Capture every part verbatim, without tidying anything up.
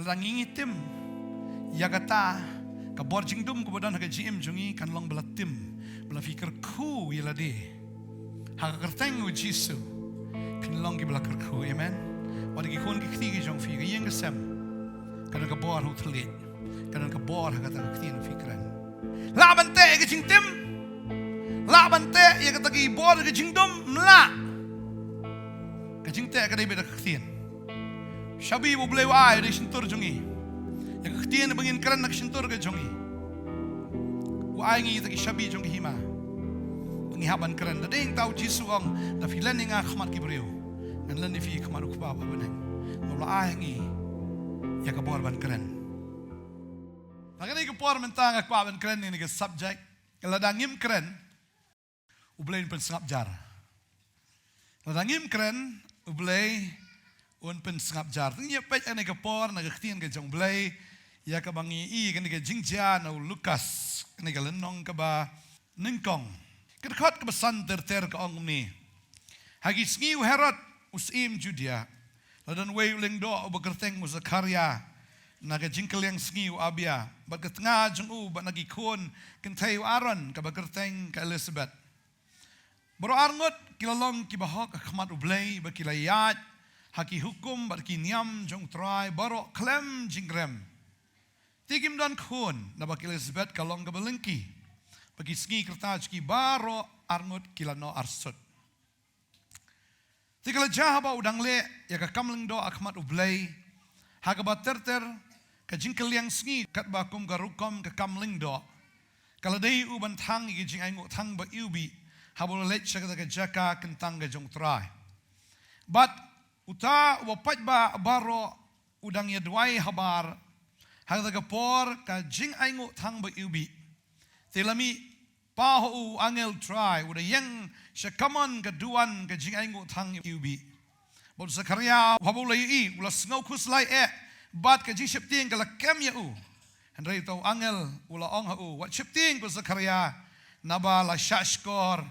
Lada ngi ngi tim ïa kata, ka bor jingdum kaba don ha ka jingim jong ngi kan long ba la tim, ba la phi kyrkhu ïa lade ha ka kyrteng u Jisu. Phin long kiba la kyrkhu. Amen. Wat ki khun ki kti ki jong phi, ka ïing ka sem, ka don ka bor ha u thylliej, ka don ka bor ha kata ka ktien phi kren. Lah ban teh ïa ka jingtim, lah ban teh ïa kata ki bor ka jingdum, mlah. Ka jingteh ka dei beit da ka ktien. Shabi ba u Blei u ai ha shyntur jong ngi, ïa ka ktien ba ngin kren na ka shyntur ka jong ngi. U ai ngi ïa ki shabi jong ka hima ba ngi hap ban kren. Da dei hangta u Jisu u ong, da phi len ïa nga ha khmat ki briew, ngan len ïa phi ha khmat u Kpa ba ha bneng. Ba u la ai ha ngi ïa ka bor ban kren. Ha kane ka por mynta nga kwah ban kren ïa kane ka subject. Lada ngim kren, u Blei un pynsngap jar. Lada ngim kren, u Blei un pynsngap jar. Te ngin ïa peit ha kane ka por na ka ktien ka jong u Blei, ïa kaba ngi ïohi ha kane ka jingjia na u Lukas, kane ka lynnong kaba nyngkong, ka dkhot kaba san ter ter, ka ong kumne: Ha ki sngi u Herod u syiem Judia, la don uwei u lyngdoh uba kyrteng u Zakharia, na ka jingkylliang sngi u Abia, bad ka tnga jong u bad na ki khun kynthei u Aaron kaba kyrteng ka Elisabet. Baroh arngut ki la long kiba hok ha khmat u Blei, bad ki la ïaid ha ki hukum bad ki niam jong u Trai baroh khlem jingrem. Te kim don khun, naba ka Elisabet ka long kaba lyngkhi, bad ki sngi kyrta jong ki baroh arngut ki la noh arsut. Te ka la jia haba u dang leh ïa ka kam lyngdoh ha khmat u Blei, ha kaba ter ter ka jingkylliang sngi, katba kum ka rukom ka kam lyngdoh, ka la dei u ban thang ïa ka jingainguh thang ba iwbih, haba u la leit sha kata ka jaka kyntang ka jong u Trai. Bad uta uba paidbah baroh u dang ïa duwai habar ha kata ka por ka jingainguh thang ba iwbih. Te la mih paw ha u angel u Trai, u da ïeng sha kamon ka duwan ka jingainguh thang iwbih. Bad u Zakharia, haba u la ïohi, u la sngew khuslai eh, bad ka jingsheptieng ka la kem ïa u. Hynrei uta u angel u la ong ha u: Wat sheptieng ko Zakharia, naba la shahshkor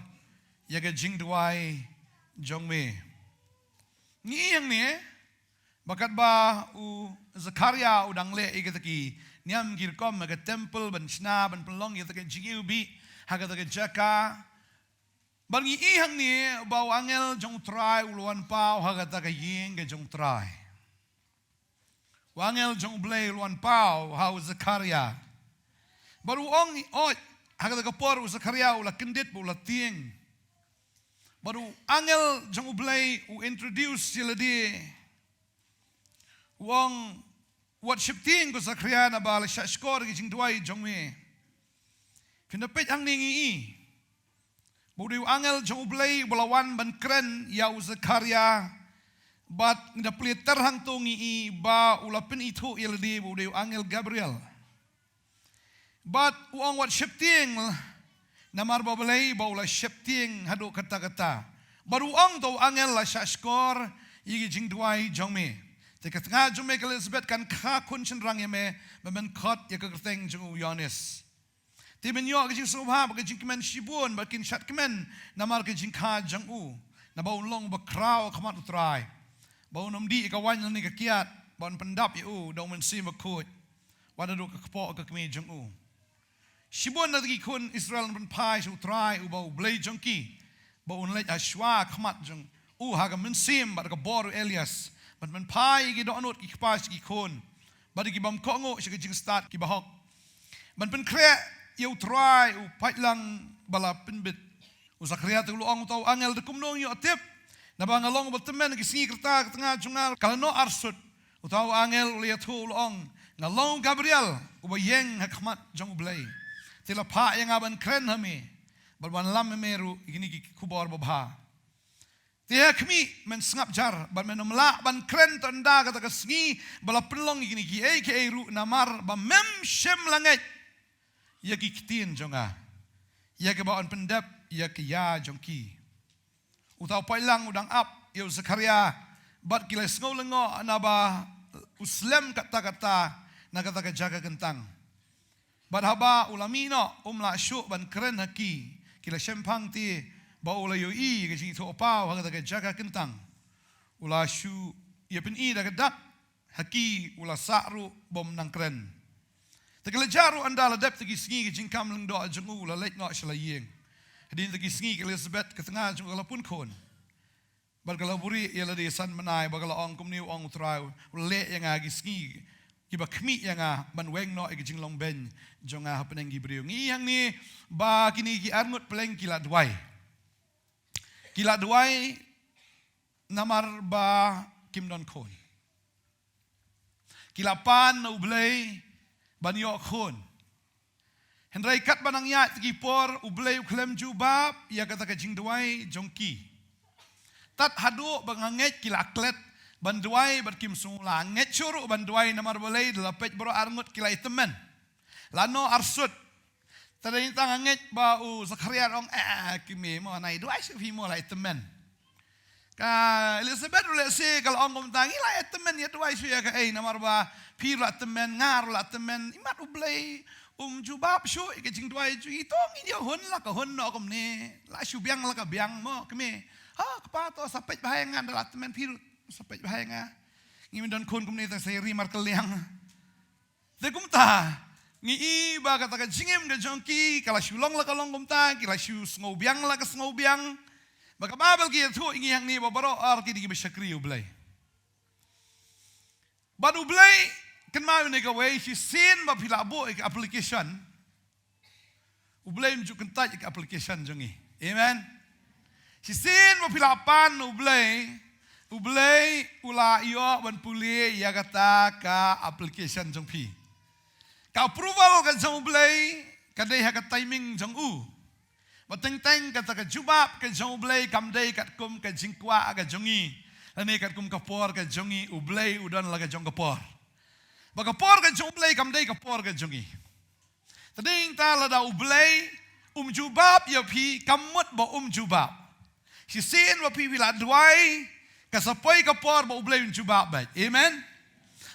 ïa ka jingduwai jong me. Ngi ïohi hangne ba katba u Zakharia u dang leh ïa kita ki niam ki rukom ha ka temple ban shna ban pynlong ïa kita ki jingiwbih ha kita ki jaka, bad ngi ïohi hangne ba u angel jong u Trai u la wan paw ha kata ka ïing ka jong u Trai. U angel jong u Blei u la wan paw ha u Zakharia. Bad u ong, ïoh, ha kata ka por u Zakharia u la kyndit bad u la tieng. Bad u angel jong u Blei u introduce ïa lade. U ong, wat sheptieng ko Zakharia, naba la shahshkor ïa ka jingduwai jong me. Phin da peit hangne ngi ïohi ba u dei u angel jong u Blei uba la wan ban kren ïa u Zakharia. Bad ngi da plie ter hangto ngi ïohi ba u la pynithuh ïa lade ba u dei u angel Gabriel. Bad u ong wat sheptieng, namar ba balei ba u la sheptieng haduh katta katta. Bad u ong, to u angel, la shahshkor ïa ki jingduwai jong me. Te ka tnga jong me ka Elisabet kan kha khun shynrang ïa me, bad men khot ïa ka kyrteng jong u Ïoannis. Te men ïoh ka jingsngewbha bad ka jingkmen shibun, bad kin shad kmen namar ka jingkha jong u. Naba un long uba khraw ha khmat u Trai. Ba un ym dih ïa ka waiñ lane ka kiad, ba un pyndap ïa u da u Mynsiem Bakhuid, wat haduh ka kpoh ka kmie jong u. Shibun na kita ki khun Israel kin pynphai sha u Trai uba u Blei jong ki, ba un leit ha shuwa ha khmat jong u ha ka mynsiem bad ka bor u Elias, ban pynphai ïa ki dohnud ki kpa sha ki khun, bad ïa ki bym kohnguh sha ka jingstad ki bahok, ban pynkhreh ïa u Trai u paidlang ba la pynbit. U Zakharia te u la ong, uta u angel, da kumno ngan ïoh tip? Naba nga long uba tymmen, ki sngi kyrta ka tnga jong nga ka la noh arsut. Uta u angel u la ïathuh u la ong, nga long u Gabriel uba ïeng ha khmat jong u Blei. Te la phah ïa nga ban kren ha me bad ban lam ha me ruh ïa kine ki khubor babha. Te ha khmih, men sngap jar bad men ym lah ban kren tang ynda kata ka sngi ba la pynlong ïa kine kiei kiei ruh, namar ba mem shym la ngeit ïa ki ktien jong nga, ïa kaba yn pyndep ïa ka ïa jong ki. Uta u paidlang u dang ap ïa u Zakharia, bad ki la sngew lyngngoh naba u slem katta katta na kata ka jaka kyntang. Bad haba u la mih noh, um lah shuh ban kren ha ki. Ki la shemphang te ba u la ïohi ïa ka jingithuhpaw ha kata ka jaka kyntang. U la shu ïa pyni da ka dak ha ki u la sah ruh bym nang kren. Te ka la jia ruh ynda la dep te ki sngi ka jingkam lyngdoh jong u la leit noh sha la ïing. Hadien te ki sngi ka Elizabeth ka tnga jong u ka la pun khun. Bad ka la buhrieh ïa lade san bnai bad ka la ong kumne, u ong, U Trai u leh ïa nga ki sngi kiba khmih ïa nga ban weng noh ïa ki jinglong beiñ jong nga hapdeng ki briew. Ngi ïohi hangne ba kine ki arngut pleng ki la duwai. Ki la duwai namar ba kim don khun. Ki la pan na U Blei ban ïoh khun. Hynrei katba nang ïaid ki por, U Blei u khlem jubab ïa kata ka jingduwai jong ki. Tad haduh ba nga ngeit ki la klet ban duwai bad kim sngewlah ngeit shuh ruh ban duwai namar balei, da la peit baroh arngut ki la ïatymmen. La noh arsut. Te dei tang nga ngeit ba u Sakharia u ong, eh, kmie mo, nai duwai shuh phi mo, la ïatymmen. Ka Elizabeth ruh lehse ka la ong kumta, ngi la ïatymmen, ïa duwai shuh ïa kaei, namar ba phi ruh la tymmen, nga ruh la tymmen, imat U Blei um jubab shuh ïa ka jingduwai jong ngi, to ngin ïa hun la ka hun noh kumne, la shu biang la ka biang mo kmie. Ha kpa, to sa peit bha ïa nga, da la tymmen phi ruh sa peit bha ïa nga. Ngim don khun kumne tang sa ïa ri markylliang. Te kumta ngi i ba kata ka jingim ka jong ki ka la shu long la ka long kumta, ki la shu sngewbiang la ka sngewbiang. Ba ka Baibl ka ïathuh ïa ngi hangne ba baroh ar ki dei kiba shakri U Blei. Bad U Blei, kynmaw ïa kane kawei, shisien ba phi la buh ïa ka application, U Blei um ju kyntait ïa ka application jong ngi. Amen. Shisien ba phi la pan na U Blei, U Blei u la ïoh ban pule ïa kata ka application jong phi. Ka approval ka jong U Blei ka dei ha ka timing jong u. Ba teng teng kata ka jubab ka jong U Blei kam dei katkum ka jingkwah ka jong ngi, lane katkum ka por ka jong ngi. U Blei u don la ka jong ka por. Ba ka por ka jong U Blei kam dei ka por ka jong ngi. Te dei nangta lada U Blei um jubab ïa phi, kam mut ba um jubab. Shisien ba phi, phi la duwai, ka sa poi ka por ba U Blei un jubab beit. Amen.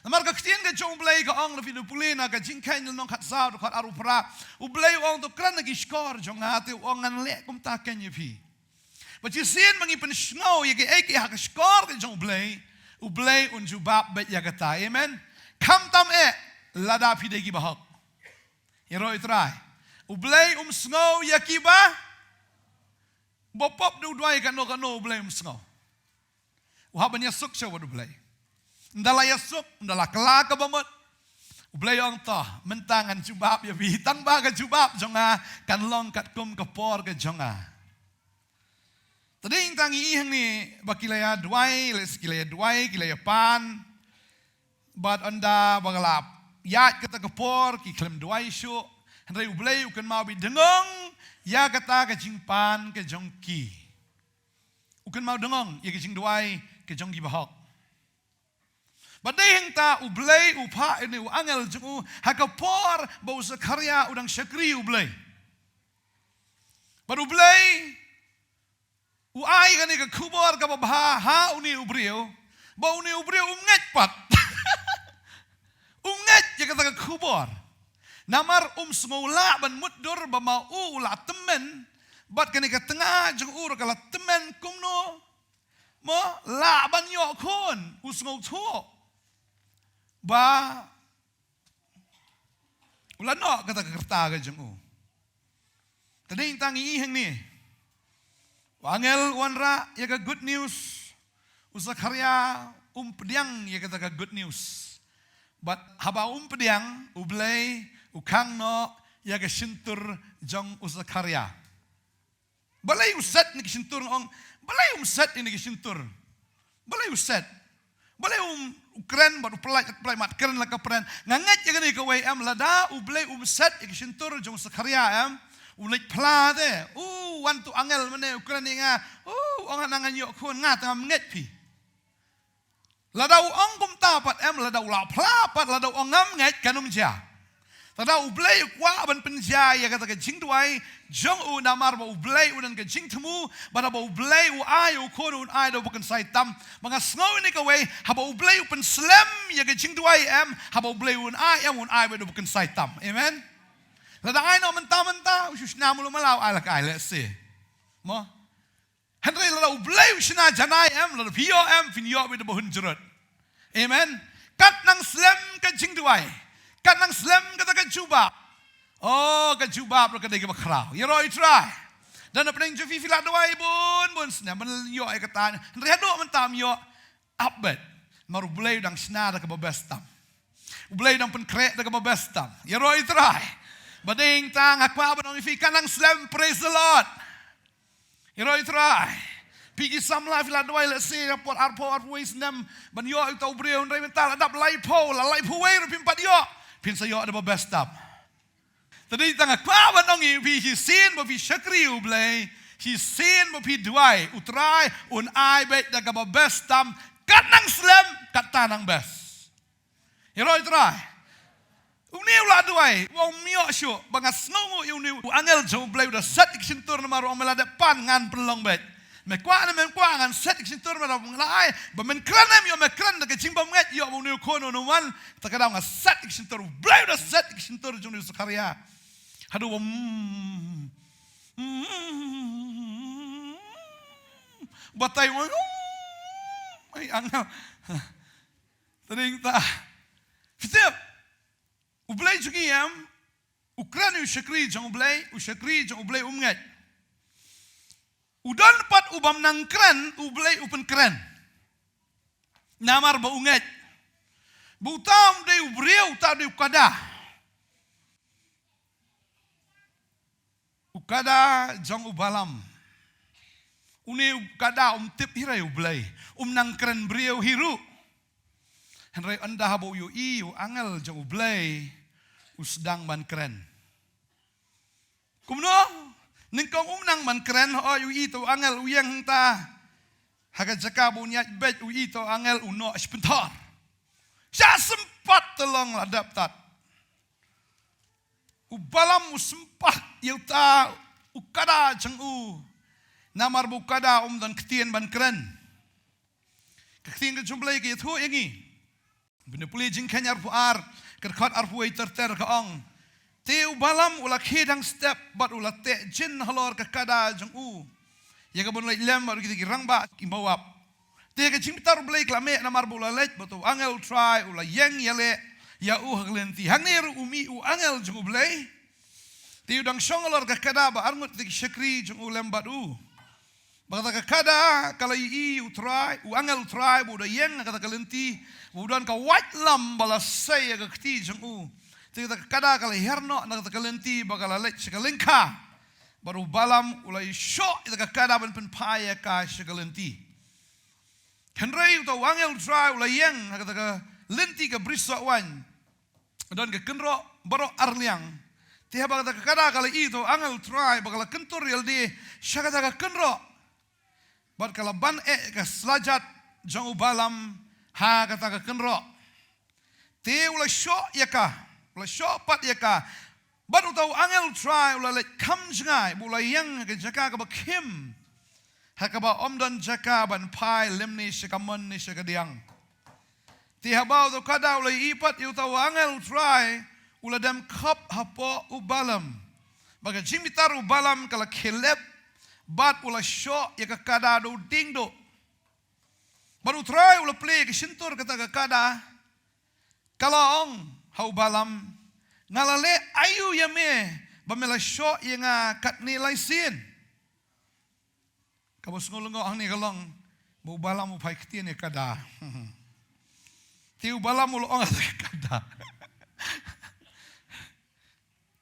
Namar ka ktien ka jong U Blei ka ong, lada phi pule na ka Jingkheiñ lynnong khatsaw dkhot arphew phra, U Blei u ong, to kren ha ki shkor jong nga, te u ong ngan leh kumta keiñ ïa phi. Ba shisien ba ngi pynsngew ïa kiei kiei ha ka shkor ka jong U Blei, U Blei un jubab beit ïa kata. Amen. Khamtam eh lada phi dei ki bahok. Ïaroh ïa U Trai. U Blei um sngew ïa kiba, ba pop da u duwai kano kano, U Blei um sngew. U hap ban ïasuk sha wat U Blei. Ynda la ïasuk, ynda la kylla kaba mut, U Blei u ong, to mynta ngan jubab ïa phi. Tang ba ka jubab jong nga kan long katkum ka por ka jong nga. Te dei nangta ngi i hangne ba ki la ïa duwai, lehse ki la ïa duwai, ki la ïa pan. Bad ynda ba ka la ïaid kata ka por, ki khlem duwai shuh. Hynrei U Blei u kynmaw beit dngong ïa kata ka jingpan ka jong ki. U kynmaw dngong ïa ka jingduwai ka jong ki bahok. Bad dei hangta U Blei u phah ïa une u angel jong u ha ka por ba u Sakharia u dang shakri U Blei. Bad U Blei u ai kane ka khubor kaba bha ha une u briew, ba une u briew um ngeit pat. Um ngeit ïa kata ka khubor. Namar um sngewlah ban mutdur ba ma u u la tymmen, bad kane ka tnga jong u ruh ka la tymmen kumno. Mo, lah ban ïoh khun, u sngewthuh ba u la noh kata ka rta ka jong u. Te dei nangta ngi i hangne, u angel u wanrah ïa ka good news, u Sakharia um pdiang ïa kata ka good news. Bad haba um pdiang, U Blei u khang noh ïa ka shyntur jong u Sakharia. Balei u set ïa ka shyntur, nga ong? Balei um set ïa ka shyntur? Balei u set? Balei um, u kren bad u pyllait, pyllait mat kren la ka pren? Nga ngeit ïa kane kawei em, lada U Blei um set ïa ka shyntur jong u Sakharia em, u leit phla te. U wan tu angel mynne u kren ïa nga. U ong hana ngan ïoh khun, nga te ngam ngeit phi. Lada u ong kumta pat em, lada u la phla pat, lada u ong ngam ngeit, kan ym jia. Lada U Blei u kwah ban pynjia ïa kata ka jingduwai jong u, namar ba U Blei u don ka jingthmu, bad haba U Blei u ai u khun un ai da uba kynsai tam. Ba nga sngew ïa kane kawei, haba U Blei u pynslem ïa ka jingduwai em, haba U Blei un ai em, un ai bad uba kynsai tam. Amen. Lada ai noh mynta mynta, u shu shna malu mala, u ai la ka ai lehse. Mo. Hynrei lada U Blei u shna janai em, lada phi ïoh em, phin ïoh beit da ba hun jrut. Amen. Kat nang slem ka jingduwai. Kat nang slem kata ka jubab. Oh, ka jubab ruh ka dei kaba khraw. Ïaroh ïa u Trai. Da na pdeng jong phi phi la duwai bun bun snem ban ïoh ïa kata. Hynrei haduh mynta ym ïoh. Ap beit. Namar U Blei u dang shna da kaba best tam. U Blei u dang pynkhreh da kaba best tam. Ïaroh ïa u Trai. Ba dei tang ha kwah ban ong ïa phi kat nang slem, praise the Lord. Ïaroh ïa u Trai. Phi ki samla phi la duwai lehse ïa por arphew arphew wei snem ban ïoh ïa uta u briew, hynrei mynta la dap laiphew, la laiphew wei ruh phim pat ïoh. Phin sa ïoh da ba best tam. Te dei tang ha kwah ban ong ïa phi, shisien ba phi shakri U Blei, shisien ba phi duwai, U Trai un ai beit da kaba best tam, kat nang slem, kat ta nang best. Ïaroh ïa u Trai. Une u la duwai, u ong, ym ïoh shuh, ba nga sngewnguh ïa une u angel jong U Blei u da set ïa ka shyntur namar u ong me la dep pan ngan pynlong beit. Me kwah ne mem kwah ngan set ïa ka shyntur namar u ong la ai, ba men kren ne ym ïoh me kren da ka jingbymngeit ïoh ba une u khun un wan. Te ka daw nga set ïa ka shyntur, U Blei u da set ïa ka shyntur jong une u Sakharia. Haduh ba, mm, mm, batai u ong, ai angel. Te dei ta. Phi tip. U Blei jong ngi em, u kren u shakri jong U Blei, u shakri jong U Blei um ngeit. U don pat u bym nang kren, U Blei u pynkren. Namar ba u ngeit. Ba uta um dei u briew, uta u dei u kada. U kada jong u Balam. Une u kada um tip hi re U Blei. Um nang kren briew hi ruh. Hynrei ynda haba u ïohi u angel jong U Blei u sdang ban kren. Kumno? Nyngkong um nang ban kren, hooid u ïohi uta u angel u ïeng hangta. Ha ka jaka ba un ïaid beit u ïohi uta u angel u noh shipynthor. Sha sympat te long la dep tat. U Balam u sympat ïa uta u kada jong u. Namar ba u kada um don ktien ban kren. Ka ktien ka jong U Blei ka ïathuh ïa ngi. Bynta pule Jingkheiñ arphew ar, ka dkhot arphew wei ter ter ka ong. Te u Balam u la khie dang step bad u la teh jin halor ka kada jong u. Ïa kaban leit lem bad kita ki rangbah ki Moab. Te ka jingbitar U Blei ka la meh namar ba u la leit bad uta u angel U Trai u la ïeng ïaleh ïa u ha ka lynti. Hangne ruh u mih u angel jong U Blei. Te u dang shong halor ka kada ba arngut kita ki shakri jong u lem bad u. Ba kata ka kada ka la ïohi u Trai, u angel U Trai ba u da ïeng ha kata ka lynti, ba u don ka waitlam ba la sei ha ka kti jong u. Te kata ka kada ka la hiar noh na kata ka lynti ba ka la leit sha ka lyngkha. Bad u Balam u la ïashoh ïa kata ka kada ban pynphai ïa ka sha ka lynti. Hynrei uta u angel U Trai u la ïeng ha kata ka lynti ka bri soh waiñ. Don ka kynroh baroh arliang. Te haba kata ka kada ka la ïohi uta u angel U Trai ba ka la kyntur ïalade sha kata ka kynroh. Bad ka la ban eh ka slajat jong u Balam ha kata ka kynroh. Te u la shoh ïa ka, u la shoh pat ïa ka. Bad uta u angel U Trai u la leit kham jngai, ba u la ïeng ha ka jaka kaba khim. Ha kaba ym don jaka ban phai lymne sha kamon ne sha kadiang. Te haba uta u kada u la ïohi pat ïa uta u angel U Trai, u la dem khop hapoh u Balam. Bad ka jingbitar u Balam ka la khyllep, bad u la shoh ïa ka kada da u dieng duh. Bad u Trai u la plie ïa ka shyntur kata ka kada, ka la ong ha u Balam, nga la leh aïu ïa me, ba me la shoh ïa nga katne lai sien. Kaba sngewlyngngoh hangne ka long, ba u Balam u phai ktien ïa ka kada. Te u Balam u la ong ha ka kada.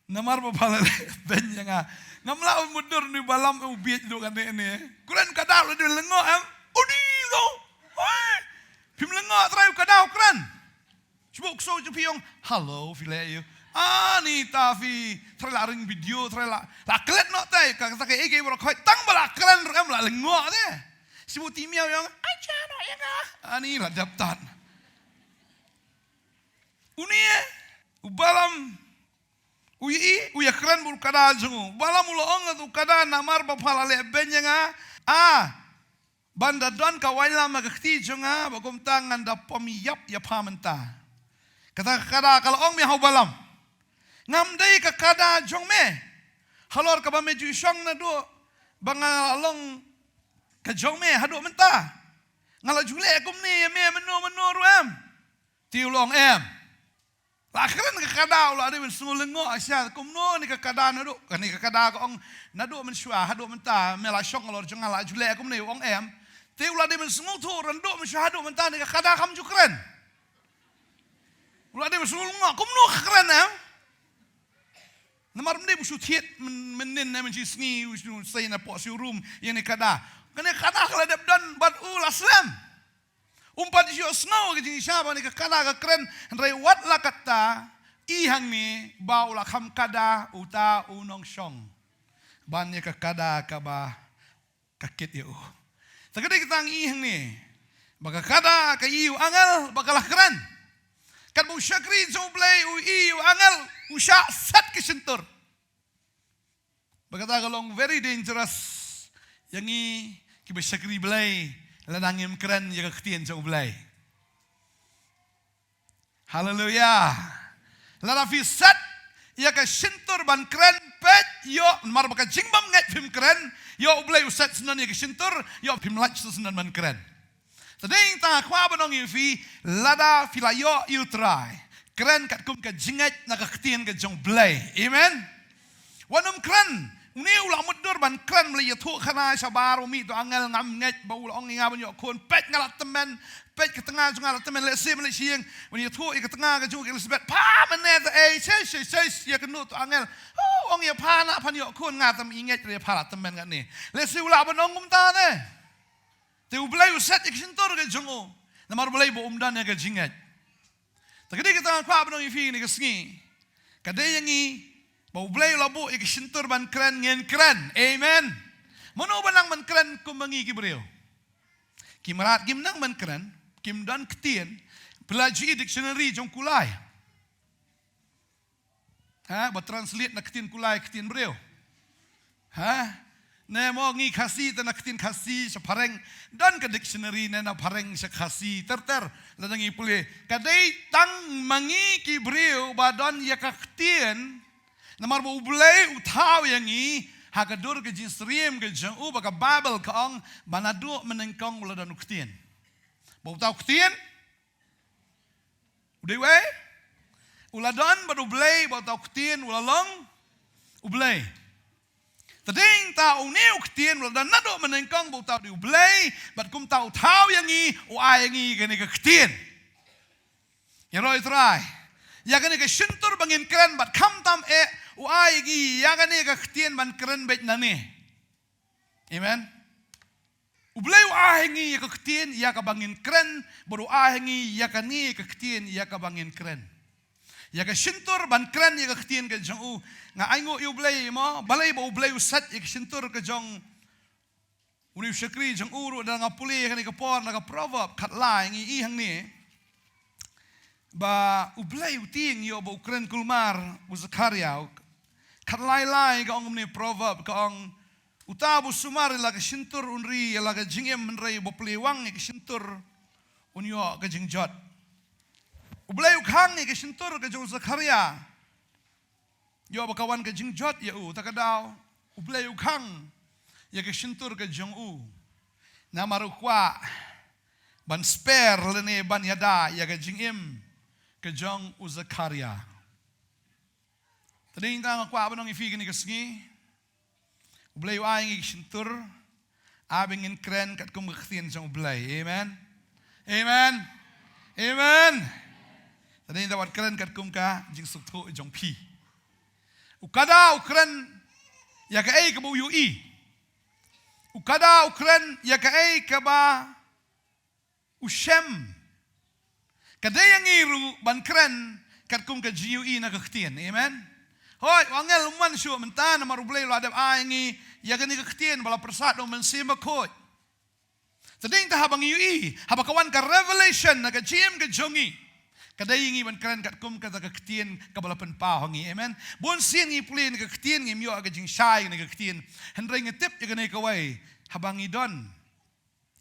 Namar ba pha la leh beiñ ïa nga. Ngam lah ban mutdur ne u Balam u bieit duh kane ne. Kren kada u la dei lyngngoh em. U dei to. Oi. Phim lyngngoh trai u kada u kren. Shu buh ksew jong phi ong, hello, phi leh aïu? Ani ta phi, trai la ring video, trai la, la klet noh te, ka, kata kaei kaei baroh khoit, tang ba la kren ruh em la lyngngoh te. Shu buh ti miaw ïa ong, ai ja noh ïa nga. Ani la dep tat. Une, u Balam, u ïohi, u ïakren bad u kada jong u. U Balam u la ong ha u kada namar ba pha la leh beiñ ïa nga. Ah, ban da don ka waitlam ha ka kti jong nga, bad kumta ngan da pom ïap ïa pha mynta. Kata ka kada ka la ong mih ha u Balam. Ngam dei ka kada jong me. Halor kaba me ju shong naduh ba nga la long ka jong me haduh mynta. Nga la ju leh kumne ïa me mynno mynno ruh em. Te u la ong em. La kren ka kada, u la dei ban sngew lyngngoh shisha, kumno ne ka kada naduh, kane ka kada ka ong naduh mynshuwa haduh mynta me la shong halor jong nga, la ju leh kumne, u ong em. Te u la dei ban sngewthuh naduh mynshuwa haduh mynta ne ka kada kam ju kren. U la dei ban sngew lyngngoh, kumno ka kren em. Namar ym dei ba u shu thied mynnin ne mynshisngi, u shu sei na poh showroom ïa kane ka kada. Kane ka kada ka la dep don bad u la slem. Um pat ïohsngew ka jingshisha ba kane ka kada ka kren, hynrei wat la katta, i hangne ba u la kham kada uta u nongshong ban ïa ka kada kaba ka kit ïa u. Te ka dei kata ngi i hangne ba ka kada ka i u angel ba ka la kren. Katba u shakri jong U Blei u i u angel u shah set ka shyntur. Ba kata ka long very dangerous ïa ngi kiba shakri Blei lada ngim kren ïa ka ktien jong U Blei. Haleluya. Lada phi set ïa ka shyntur ban kren, peit, ïoh, namar ba ka jingbymngeit phim kren, ïoh U Blei u set syndon ïa ka shyntur, ïoh phim lait shuh syndon ban kren. Te dei tang nga kwah ban ong ïa phi, lada phi la ïoh ïa U Trai, kren katkum ka jingngeit na ka ktien ka jong U Blei. Amen. Wat nym kren. Une u la mutdur ban kren, u la ïathuh khana shabar, u mih uto u angel, ngam ngeit ba u la ong ïa nga ban ïoh khun, peit nga la tymmen, peit ka tnga jong nga la tymmen, lehse ban leit sha ïing, ban ïathuh ïa ka tnga ka jong ka Elizabeth, pha mynne te ei, shei shei shei, ïa kano uto u angel. Oh, ong ïa pha, na phan ïoh khun, nga tam i ngeit re pha la tymmen katne. Lehse u lah ban ong kumta ne. Te U Blei u set ïa ka shyntur ka jong u. Namar U Blei ba um don ïa ka jingngeit. Te ka dei kata nga kwah ban ong ïa phi kane ka sngi. Ka dei ïa ngi ba U Blei u la buh ïa ka shyntur ban kren, ngin kren. Amen. Mano ba nang ban kren kumba ngi ki briew? Ki mrad kim nang ban kren, kim don ktien. Phi la ju i dictionary jong kulai? Ha, ba translate na ktien kulai, ktien briew. Ha? Ne mo ngi Khasi te na ktien Khasi sha phareng, don ka dictionary ne na phareng sha Khasi, ter ter, lada ngi pule. Ka dei tang ma ngi ki briew ba don ïa ka ktien, namar ba U Blei u thaw ïa ngi ha ka dur ka jingsyriem ka jong u, ba ka Baibl ka ong ba naduh mynnyngkong u la don u ktien. Ba uta u ktien u dei wei? U la don bad U Blei, bad uta u ktien u la long U Blei. Te dei ta une u ktien u la don naduh mynnyngkong, bad uta u dei U Blei, bad kumta u thaw ïa ngi, u ai ïa ngi kane ka ktien. Ïaroh ïa U Trai. Ïa kane ka shyntur ba ngin kren, bad khamtam eh u ai ïa ngi ïa kane ka ktien ban kren beit nangne. Amen. U Blei u ai ha ngi ïa ka ktien ïa kaba ngin kren, bad u ai ha ngi ïa kane ka ktien ïa kaba ngin kren. Ïa ka shyntur ban kren ïa ka ktien ka jong u. Nga ainguh ïa U Blei mo, balei ba U Blei u set ïa ka shyntur ka jong une u shakri jong u ruh, lada nga pule ïa kane ka por na ka Proverb khatlai ngi i hangne. Ba U Blei u tieng ïoh ba u kren kulmar u Zakaria. Khatlai lai ka ong kumne Proverb, ka ong, uta ba u sumar ïa la ka shyntur un ri ïa la ka jingim, hynrei uba plie wang ïa ka shyntur un ïoh ka jingjot. U Blei u khang ïa ka shyntur ka jong u Zakaria. Ïoh ba ka wan ka jingjot ïa u, ta ka daw U Blei u khang ïa ka shyntur ka jong u. Namar u kwah ban spare lane ban ïada ïa ka jingim ka jong u Zakaria. Te dei ta nga kwah ban ong ïa phi kane ka sngi. U Blei u ai ngi ka shyntur, ai ba ngin kren katkum ka ktien jong U Blei. Amen. Amen. Amen. Te dei ta wat kren katkum ka jingsngewthuh jong phi. U kada u kren ïa kaei kaba u ïohi. U kada u kren ïa kaei kaba u shem. Ka dei ïa ngi ruh ban kren katkum ka jingïohi na ka ktien. Amen. Hooid, u angel um wan shuh mynta namar U Blei u la dep ai ïa ngi ïa kane ka ktien ba la pyrsad da U Mynsiem Bakhuid. Te dei ta haba ngi ïohi, haba ka wan ka revelation na ka jingim ka jong ngi, ka dei ïa ngi ban kren katkum kata ka ktien kaba la pynpaw ha ngi. Amen. Bun sien ngi pule na ka ktien ngim ïoh ka jingshai na ka ktien. Hynrei ngi tip ïa kane kawei, haba ngi don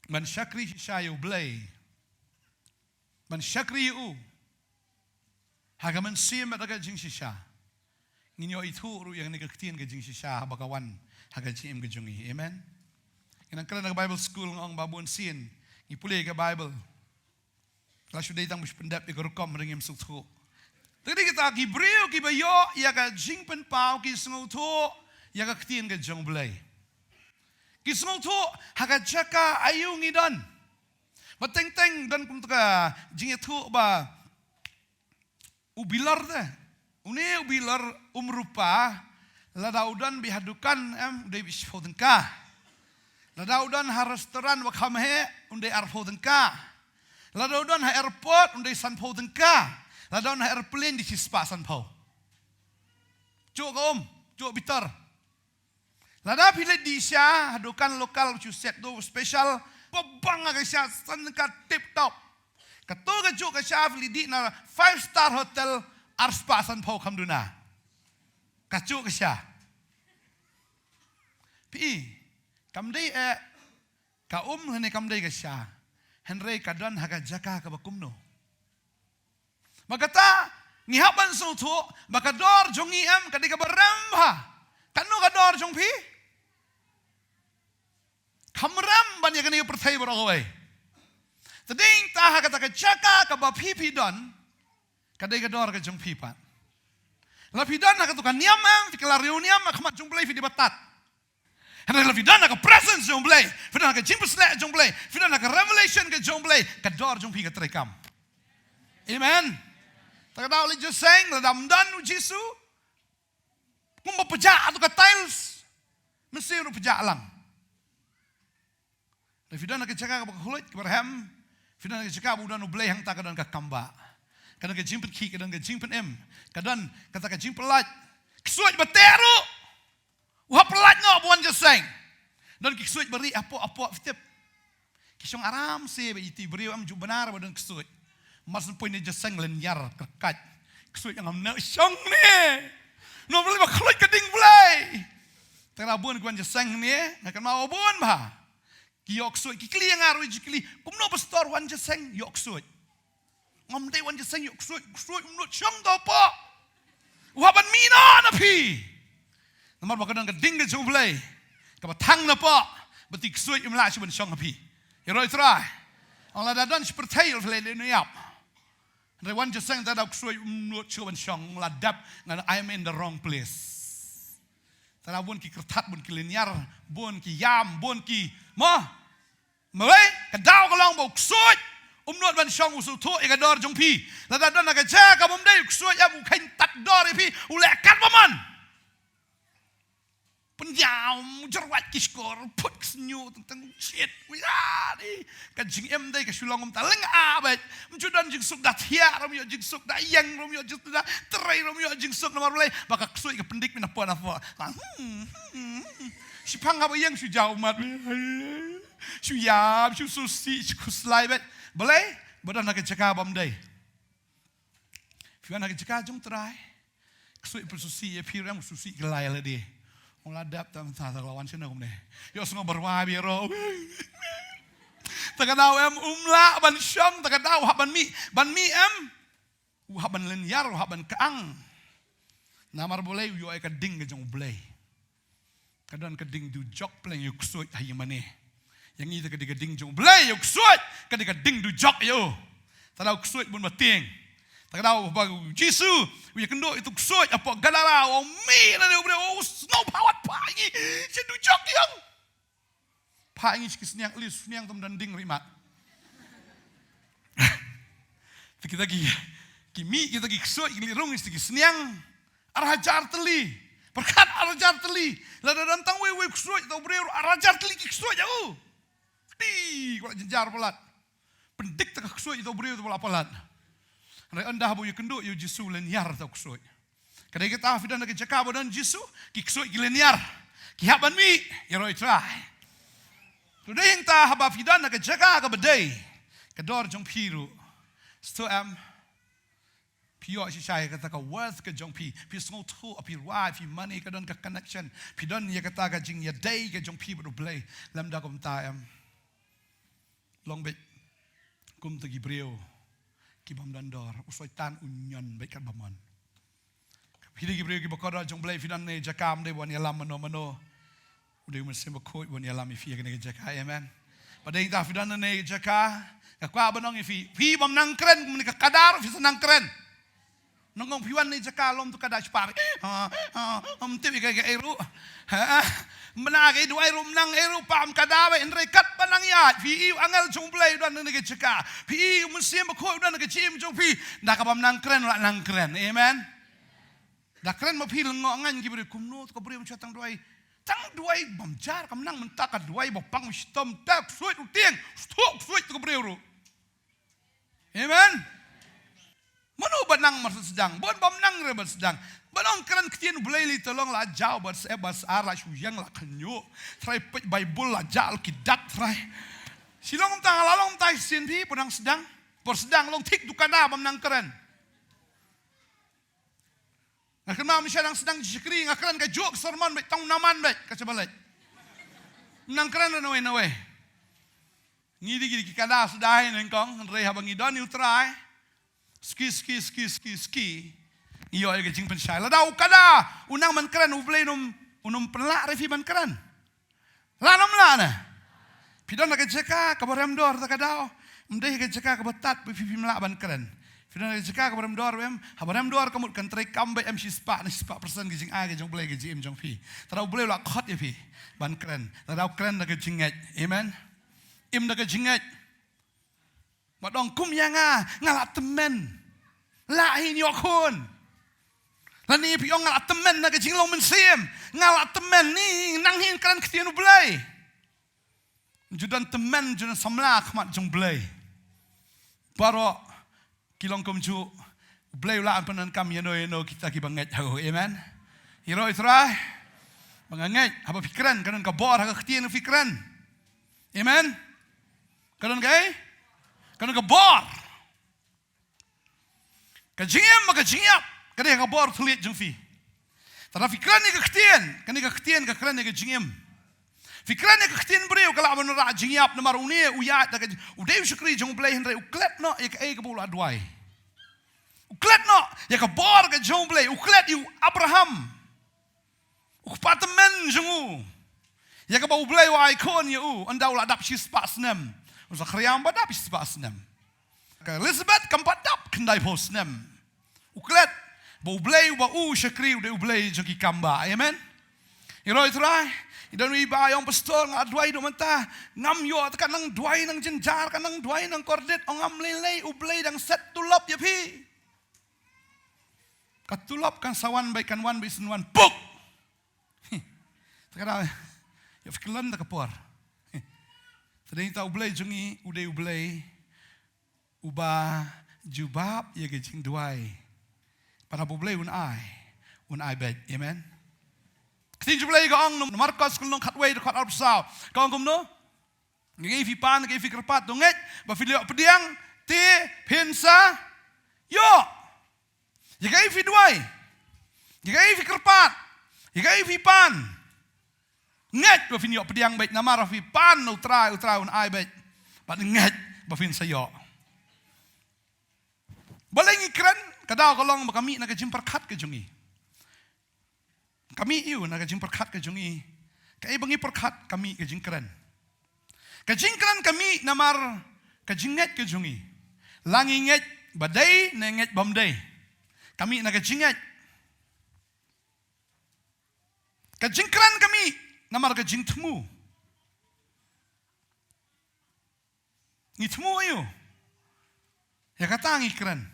ban shakri shisha ïa U Blei, ban shakri ïa u ha ka mynsiem bad ha ka jingshisha, ngin ïoh ithuh ruh ïa kane ka ktien ka jingshisha haba ka wan ha ka jingim ka jong ngi. Amen. Ngi nang kren ha ka Bible school, nga ong ba bun sien ngi pule ka Bible, Ka la shu dei tang ba shu pyndep ïa ka rukom, hynrei ngim sngewthuh. Te dei kita ki briew kiba ïoh ïa ka jingpynpaw ki sngewthuh ïa ka ktien ka jong U Blei. Ki sngewthuh ha ka jaka aïu ngi don. Ba teng teng don kumta ka jingïathuh ba u bilor te. Une u bilor um rupa, lada u don beit ha dukan em, u dei beit shiphew tyngka. Lada u don ha restaurant ba kham heh, u dei arphew tyngka. Lada u don ha airport, u dei sanphew tyngka. Lada u don ha airplane, dei shispah sanphew. Chuh ka um, chuh bitar. Lada phi leit dih sha ha dukan local ba shu set, to special, ba bang ka sha san ka tip top. Kato ka juh ka sha phi leit dih na five star hotel, arspah sanphew kham duna. Ka juh ka sha. Phi, kam dei eh ka um lane kam dei ka sha. Hynrei ka don ha ka jaka kaba kumno. Ba kata, ngi hap ban sngewthuh ba ka dor jong ngi em, ka dei kaba rem bha. Katno ka dor jong phi? Kham rem ban ïa kane ka pyrthei baroh kawei. Te dei ta ha kata ka jaka kaba phi phi don, ka dei ka dor ka jong phi pat. La phi don ha kato ka niam em, phi kylla riewniam, ha khmat jong U Blei phi dei ba tad. Hynrei la phi don ha ka presence jong U Blei, phi don ha ka jingpynshlur jong U Blei, phi don ha ka revelation ka jong U Blei, ka dor jong phi ka treikam. Amen. Ta ka daw leit jingïaseng, lada ym don U Jisu, kumba pjah tu ka tiles, mynsiem ruh pjah lang. Lada phi don ha ka jaka kaba khluit, kaba rhem, phi don ha ka jaka ba u don U Blei, hangta ka don ka kam ba, ka don ka jingpynkhih, ka don ka jingpynim, ka don kata ka jingpyllait. Ksuid ba teh ruh u hap pyllait noh ba wan jingïaseng. Don ki ksuid ba rieh hapoh, hapoh, phi tip. Ki shong aram se ba iti briew, em, ju bynta ba don ksuid. Mar syn poi ne jingïaseng lynñiar kyrkait. Ksuid ngam nang shong ne. Namar balei? Ba khluit ka ding Blei. Te lada bun ki wan jingïaseng ne, nga kynmaw bun bha. Ki ïoh ksuid, ki kylli ïa nga ruh, ki kylli, kumno pastor wan jingïaseng ïoh ksuid? Ngam dei wan jingïaseng ïoh ksuid, ksuid um nud shong to hapoh. U hap ban mih noh na phi. Namar ba ka don ka ding ka jong U Blei kaba thang napoh, ba ti ksuid um lah shuh ban shong ha phi. Ïaroh Trai. Ong lada don shi pyrthei, U Blei leh ïap. Hynrei wan jingïaseng, ta daw ksuid um nud shuh ban shong, la dep, nga, I'm in the wrong place. Ta daw bun ki kyrthat, bun ki lynñiar, bun ki ïam, bun ki, mo? Mawei, ka daw ka long ba u ksuid um nud ban shong, u sngewthuh ïa ka dor jong phi. Lada don ha ka jaka kaba ym dei, u ksuid em u kheiñ tad dor ïa phi, u leh kat ba mon. Pynïaw, jyrwat ki shkor, phut ki shñiuh, teng teng shit. Wi, ah, ni. Ka jingim dei ka shu long kumta, lynga beit. Ym ju don jingsuk, da thiah ruh ym ïoh jingsuk, da ïeng ruh ym ïoh jingsuk, da trei ruh ym ïoh jingsuk, namar balei? Ba ka ksuid ka pyndik mynta napoh napoh. Ka, hmm, hmm, hmm. Shiphang haba ïeng shu jaw ummat. Shu ïap, shu sngewsih, shu khuslai beit. Balei? Ba don ha ka jaka ba ym dei. Phi wan ha ka jaka jong U Trai, ksuid pynsngewsih ïa phi, rem sngewsih kylla ïa lade. Ong la dep, ta mynta ta la wan shano kumne. Ïohsngew ba rwai bha ïaroh. Ta ka daw em um lah ban shong, ta ka daw u hap ban mih, ban mih em. U hap ban lynñiar, u hap ban kyang. Namar balei? U ïoh ïa ka ding ka jong U Blei. Ka don ka ding dujok pleng ïa u ksuid ha ïingmane. Ïa ngi te ka dei ka ding jong U Blei, ïa u ksuid ka dei ka ding dujok ïa u. Ta daw ksuid bun ba tieng. Ta ka daw ba u Jisu u ïakynduh ïa utu u ksuid hapoh Gadara, u ong, mih na ne u briew, u sngew phah wat phah ïa ngi. Sha dujok ïa u. Phah ïa ngi sha ki sniang, ali sniang tam don ding ri mat. Te kita ki, ki mih kita ki ksuid, ki leit rung sha ki sniang. Ar hajar tylli. Pyrkhat, ar hajar tylli. Lada don tang wei wei ksuid, uta u briew, ar hajar tylli ki ksuid ïa u. Di, ka la jynjar palat. Pyndik ta ka ksuid ïa uta u briew, uta u la palat. Hynrei ynda haba u ïakynduh ïa u Jisu, lynñiar ta u ksuid. Ka dei kata, phi don ha ka jaka ba don Jisu, ki ksuid ki lynñiar. Ki hap ban mih, ïaroh ïa U Trai. Te dei hangta haba phi don ha ka jaka kaba dei, ka dor jong phi ruh. Sngewthuh em? Phi ïoh shisha ïa kata ka worth ka jong phi. Phi sngewthuh, phi rwai, phi mane, ka don ka connection. Phi don ïa kata ka jingïadei ka jong phi bad U Blei. Lymda kumta em? Long beit kum kita ki briew ki bym don dor, u Soitan u ñion beit katba mon. Phi dei ki briew kiba kordor jong U Blei, phi don ha kane ka jaka, ym dei ban ïalam mano mano. U dei u Mynsiem Bakhuid ban ïalam ïa phi ha kane ka jaka. Amen. Ba dei ta phi don ne jaka, ka kwah ban ong ïa phi, phi bym nang kren, kumne ka kada ruh phi sa nang kren. Nang ong phi wan ne jaka lum tu kada spah. Ha, ha, ym tip ïa ka ei ruh. Ha, mna ka ei duwai ruh, mnang ei ruh, pam kada ba, hynrei kat ba nang ïa phi, ïa u angel jong Blei don ne ka jaka. Phi, ïa u Mynsiem Bakhuid don ne ka jingim jong phi. Da ka bym nang kren, la nang kren. Amen. Da kren ma phi lyngngoh ngan ki briew kumno, ka briew mynta tang duwai. Tang duwai bym jar, kam nang mynta ka duwai ba pang shitom, tap suit u tieng, stok suit ka briew ruh. Amen. Mano ba nang mar sdang, bon bym nang re ba sdang. Ba nang kren ktien Blei li tolong la jaw ba se ba sar la shuyang la khnyo. Trai pej Bible la jal ki dak trai. Shilong ta la long ta sin phi, ba nang sdang. Ba sdang long thik dukan da bym nang kren. Nga kren ma, ma sha nang sdang shakri, nga kren ka juk sermon bad tang naman bad ka chabalek. Nang kren na wei na wei. Ngi di ki kada sdai nengkong, hynrei haba ngi don ïa u Trai. Ski, ski, ski, ski, ski. Ngi ïoh ïa ka jingpynshai. Lada u kada, u nang man kren, u Blei num, u num pynlah re phi man kren. Lah nam lah na. Phi don ka jaka kaba rem dor ta ka daw. Ym dei ka jaka kaba tat phi, phi, phim lah ban kren. Phi don ka jaka kaba rem dor em, haba rem dor ka mut kan trei kam ba em shispah na shispah persen ka jingai ka jong Blei ka jingim jong phi. Tara u Blei u la khot ïa phi ban kren. Tara u kren da ka jingngeit. Amen. Im da ka jingngeit. Ba dong kum ïa nga, nga la tymmen. La hi ñiuh khun. Lane phi ong nga la tymmen na ka jinglong mynsiem. Nga la tymmen ni nang hi kren ktien u Blei. Ju don tymmen, ju don samla khmat jong Blei. Baroh ki long kumjuh. U Blei u la an pyndonkam ïano ïano kita kiba ngeit ha u. Amen. Ïaroh ïa u Trai. Ba nga ngeit haba phi kren, ka don ka bor ha ka ktien phi kren. Amen. Ka don ka ei? Ka don ka bor. Ka jingim, ka jingïap, ka dei ka bor thylliej jong phi. Tara phi kren ïa ka ktien, kane ka ktien ka kren ïa ka jingim. Phi kren ïa ka ktien briew ka lah ban rah jingïap namar une u ïaid da ka, u dei u shakri jong u Blei hynrei u klet noh ïa kaei kaba u la duwai. U klet noh ïa ka bor ka jong u Blei, u klet ïa u Abraham. U kpa tymmen jong u. Ïa kaba u Blei u ai khun ïa u, ynda u la dap shispah snem. U Zakaria ba dap shispah snem. Ka Elizabeth kam pat dap khyndaiphew snem. U klet ba u Blei uba u shakri u dei u Blei jong ki kamba. Amen. Ïaroh ïa u Trai. I don iba ïong pastor nga duwai duh mynta. Ngam ïoh te ka nang duwai nang jynjar ka nang duwai nang kordit ong ngam lei lei u Blei dang set tulop ïa phi. Ka tulop kan sa wan bad kan wan bad shen wan puk. Te ka dei ïa phi khlem da ka por. Te dei ta u Blei jong ngi u dei u Blei uba jubab ïa ka jingduwai. Para u Blei un ai, un ai bad. Amen. Ktien jong u Blei ka ong na Markos ka lynnong khatwei dkhot arphew saw. Ka ong kumno? Ïa kaei phi pan, ïa kaei phi kyrpad, to ngeit ba phin ïoh pdiang, te phin sa ïoh. Ïa kaei phi duwai, ïa kaei phi kyrpad, ïa kaei phi pan, ngeit ba phin ïoh pdiang bad namar phi pan na u Trai, u Trai un ai bad. Bad ngeit ba phin sa ïoh. Balei ngi kren, ka daw ka long ba ka mih na ka jingpyrkhat ka jong ngi. Ka mih ïa u na ka jingpyrkhat ka jong ngi. Kaei ba ngi pyrkhat ka mih ka jingkren. Ka jingkren ka mih namar ka jingngeit ka jong ngi. La ngi ngeit ba dei ne ngeit bym dei. Ka mih na ka jingngeit. Ka jingkren ka mih namar ka jingthmu. Ngi thmu ïa u. Ïa kata ngi kren.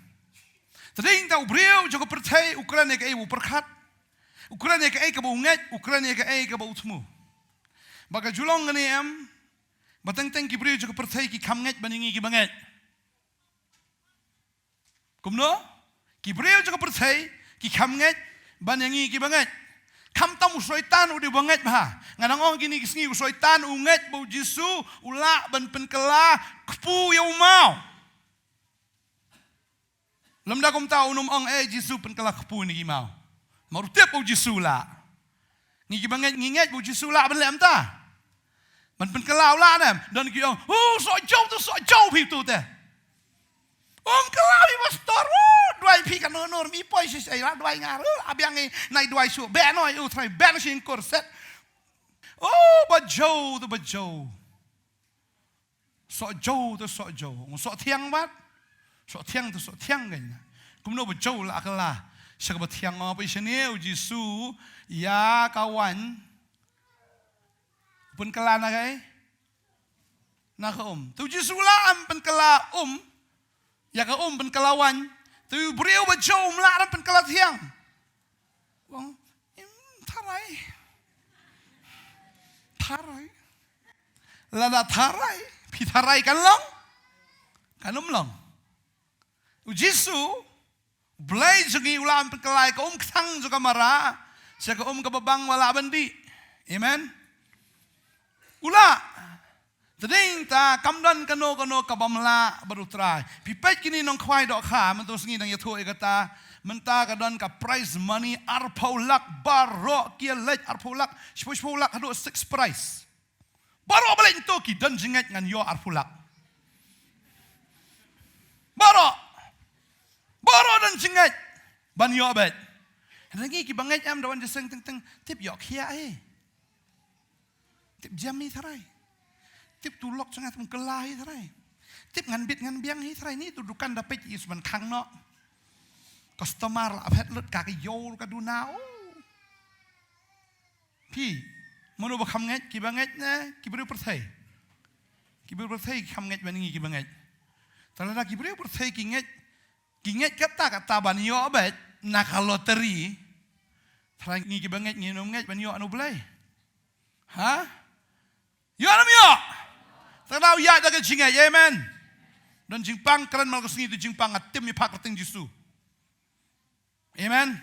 Te dei ta u briew jong ka pyrthei u kren ïa kaei u pyrkhat. U kren ïa kaei kaba u ngeit, u kren ïa kaei kaba u thmu. Ba ka ju long kane em, ba teng teng ki briew jong ka pyrthei ki kham ngeit ban ïa ngi kiba ngeit. Kumno? Ki briew jong ka pyrthei ki kham ngeit ban ïa ngi kiba ngeit. Khamtam u Soitan u dei uba ngeit bha. Nga nang ong kine ki sngi u Soitan u ngeit ba u Jisu u lah ban pynkylla kpu ïa u maw. Lymda kumta un ym ong, eh, Jisu pynkylla kpu ïa ngi ki maw. Namar u tip ba u Jisu u lah. Ngi kiba ngeit ngi ngeit ba u Jisu u lah ban leh mynta. Ban pynkylla u lah ne em? Don ki ong, "U soh jew tu, soh jew phi tu te." Ym kylla phi pastor, u duwai phi ka nur nur, mi poi shi shi la duwai nga, u la biang ngi nai duwai shu, ben oi, u trai ben shi ngkur set. U ba jew tu ba jew. Soh jew te soh jew. Soh thiang pat. Soh thiang te soh thiang kein. Kumno ba jew la kylla sha kaba thiang? Ong phi shane u Jisu ïa ka waiñ u pynkylla na kaei? Na ka um. Te u Jisu la em pynkylla um. Ïa ka um pynkylla waiñ. Te u briew ba jew um lah ban pynkylla thiang. Ong, "Im, tharai. Tharai. Lada tharai. Phi tharai kan long? Kan ym long." U Jisu, Blei jong ngi u lah ban pynkylla ïa ka um kthang jong ka Mara sha ka um kaba bang ba lah ban dih. Amen. U lah. Te dei ta kam don kano kano kabym lah bad u Trai. Phi peit kine nongkhwai dohkha mynta ka sngi dang ïathuh ïa kata. Mynta ka don ka prize money arphew lak baroh ki leit, arphew lak, shiphew shiphew lak haduh six prize. Baroh ba leit hangto ki don jingngeit ngan ïoh arphew lak. Baroh. Baroh don jingngeit ban ïoh beit. Hynrei ngi kiba ngeit em, da wan jingïaseng teng teng, tip ïoh khiah hi. Tip jam hi tharai. Tip tu lok jong nga tip kylla hi tharai. Tip ngan bit ngan biang hi tharai, ni tu dukan da peit i sban khang noh. Customer la phet lut ka ka ïoh ka duna. Oh. Phi, mano ba kham ngeit, kiba ngeit ne ki briew pyrthei? Ki briew pyrthei ki kham ngeit ban ngi kiba ngeit. Te lada ki briew pyrthei ki ngeit, ki ngeit katta katta ban ïoh beit na ka lottery. Tharai ngi kiba ngeit ngin ym ngeit ban ïoh na u Blei. Ha? Ïoh ne ym ïoh? Te ka daw ïaid da ka jingngeit, amen. Don jingpang, kren man ka sngi tu jingpang, nga tim ïa pha kyrteng Jisu. Amen.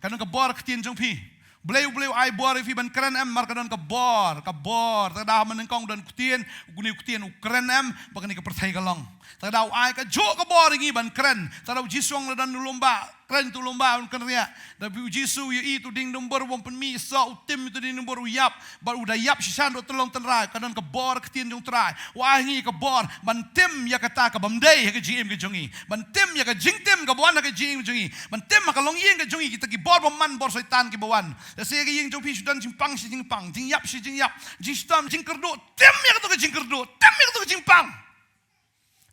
Ka don ka bor ktien jong phi. Blei, u Blei u ai bor ïa phi ban kren em, mar ka don ka bor, ka bor. Te ka daw mynnyngkong don ktien, une u ktien u kren em, ba kane ka pyrthei ka long. Te ka daw u ai kajuh ka bor ïa ngi ban kren. Te ka daw u Jisu u ong lada don u lum bah, kren ïa uto u lum bah un kynriah. Da u Jisu u ïohi ïa uto u dieng dumbur, um pynmih ïa u soh, u tim ïa uto u dieng dumbur, u ïap. Bad u da ïap shisha naduh tynlong tynrai, ka don ka bor ktien jong u Trai. U ai ha ngi ka bor ban tim ïa kata kabym dei ha ka jingim ka jong ngi. Ban tim ïa ka jingtim kaba wan ha ka jingim ka jong ngi. Ban tim ha ka longïing ka jong ngi, kita ki bor bymman, bor Soitan kiba wan. Lehse ha ka ïing jong phi shu don jingpang shi jingpang, jingïap shi jingïap, jingshitom, jingkyrduh. Tim ïa kato ka jingkyrduh, tim ïa kato ka jingpang.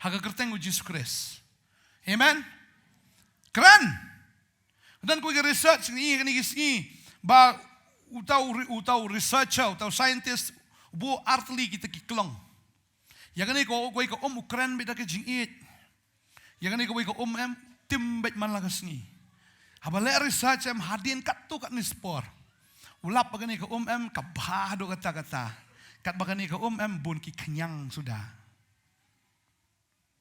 Ha ka kyrteng u Jisu Khrist. Amen. Kren. Don kawei ka research ngi ïa kane ka sngi ba uta u re-, uta u researcher, uta u scientist, u buh artylli kita ki klong. Ïa kane kawei ka um u kren beit da ka jingïeit. Ïa kane kawei ka um em, tim beit man la ka sngi. Haba leh research em, hadien katto katne por, u lap ba kane ka um em ka bha haduh katta katta. Katba kane ka um em bun ki khñiang suda.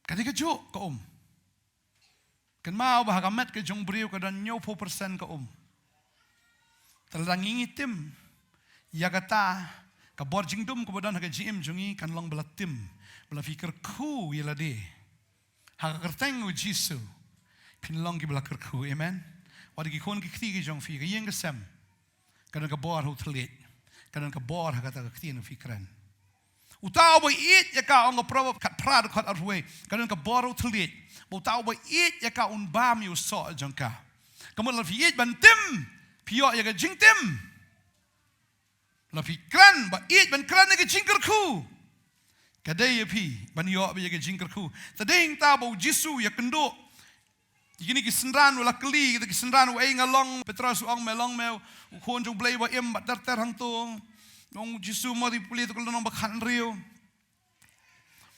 Ka dei kajuh ka um. Kynmaw ba ha ka met ka jong u briew ka don hynñiewphew percent ka um. Te lada ngi, ngi tim ïa kata, ka bor jingdum kaba don ha ka jingim jong ngi kan long ba la tim, ba la phi kyrkhu ïa lade. Ha ka kyrteng u Jisu phin long kiba la kyrkhu. Amen. Wat ki khun ki kti ki jong phi, ka ïing ka sem. Ka don ka bor ha u thylliej. Ka don ka bor ha kata ka ktien phi kren. Uta uba ïeit ïa ka, ong ka Proverb khatphra dkhot arphew wei, ka don ka bor ha u thylliej. Bad uta uba ïeit ïa ka un bam ïa u soh jong ka. Ka mut lada phi ïeit ban tim, phi ïoh ïa ka jingtim. Lada phi kren, ba ïeit ban kren ïa ka jingkyrkhu, ka dei ïa phi ban ïoh beit ïa ka jingkyrkhu. Te dei hangta ba u Jisu u ïakynduh ïa kine ki synran, u la kylli kita ki synran, u, "Ei, nga long?" Petros u ong, "Me long me u Khun jong U Blei ba im." Bad ter ter hangto, ong u Jisu, "Mo, to pule to ka lynnong ba khathynriew."